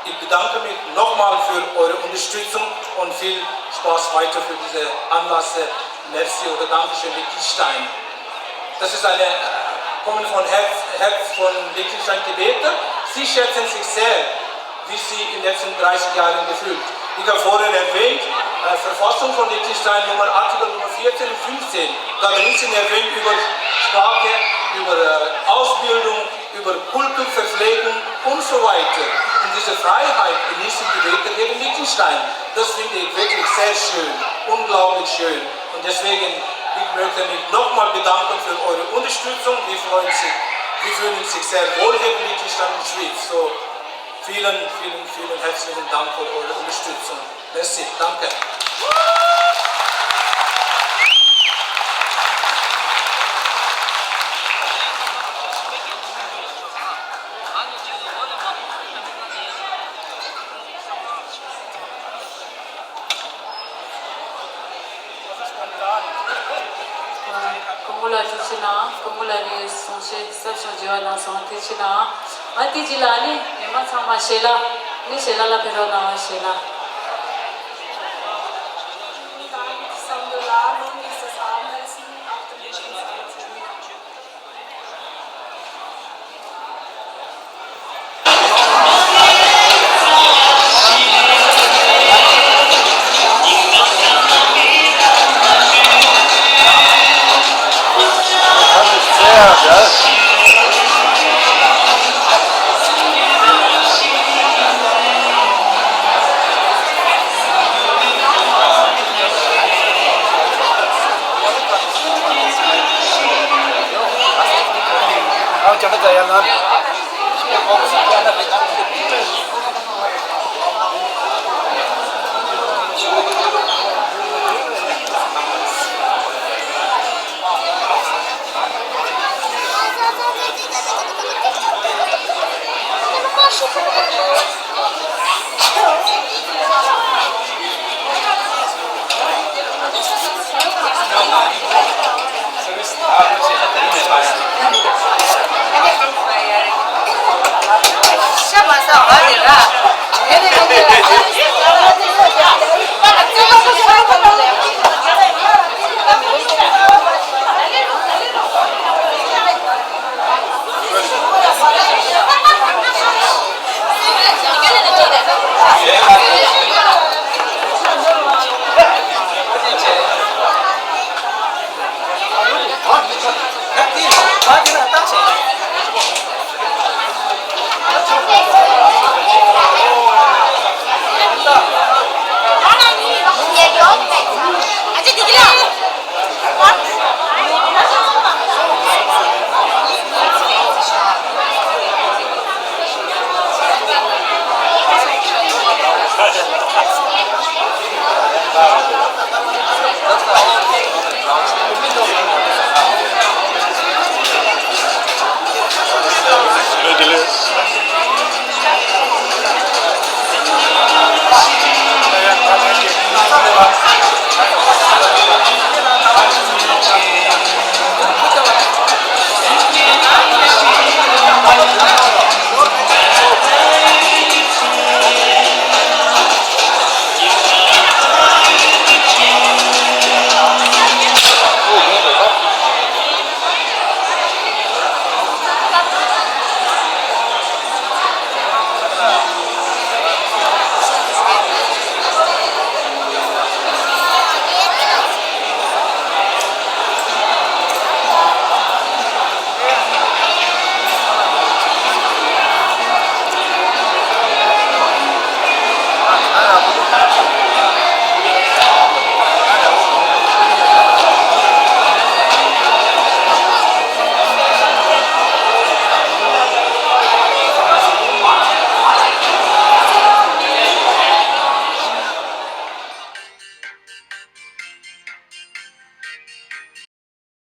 ich bedanke mich nochmal für eure Unterstützung und viel Spaß weiter für diese Anlässe. Merci oder Dankeschön, Liechtenstein. Das ist eine, äh, kommen von Herz, Herz von Liechtenstein Tibeter. Sie schätzen sich sehr, wie sie in den letzten dreißig Jahren gefühlt. Ich habe vorher erwähnt, äh, Verfassung von Liechtenstein Nummer Artikel Nummer vierzehn und fünfzehn. Da drin sind erwähnt über Sprache, über äh, Ausbildung, über Kultur, Verpflegung und so weiter. Und diese Freiheit genießen die Bürger hier in Liechtenstein. Das finde ich wirklich sehr schön, unglaublich schön. Und deswegen, ich möchte mich nochmal bedanken für eure Unterstützung. Wir freuen sich, wir fühlen sich sehr wohl hier in Liechtenstein und Schweiz. So, vielen, vielen, vielen herzlichen Dank für eure Unterstützung. Merci, danke. སྐུ་ངོ་ལགས་ཐུགས་རྗེ་གནང་། སྐུ་ངོ་ལགས་ནས་གསུང་བཤད་གསར་ཤོག་བརྗེ་བ་གནང་སོང་། ཐུགས་རྗེ་གནང་། ཨ་དེ་རྗེས་ལ་ཨ་ནི་མི་མང་ཚང་མ་ཞལ་ལག་ཨ་ནི་ཞལ་ལག་ལ་ཕེབས་རོགས་གནང་། ཞལ་ལག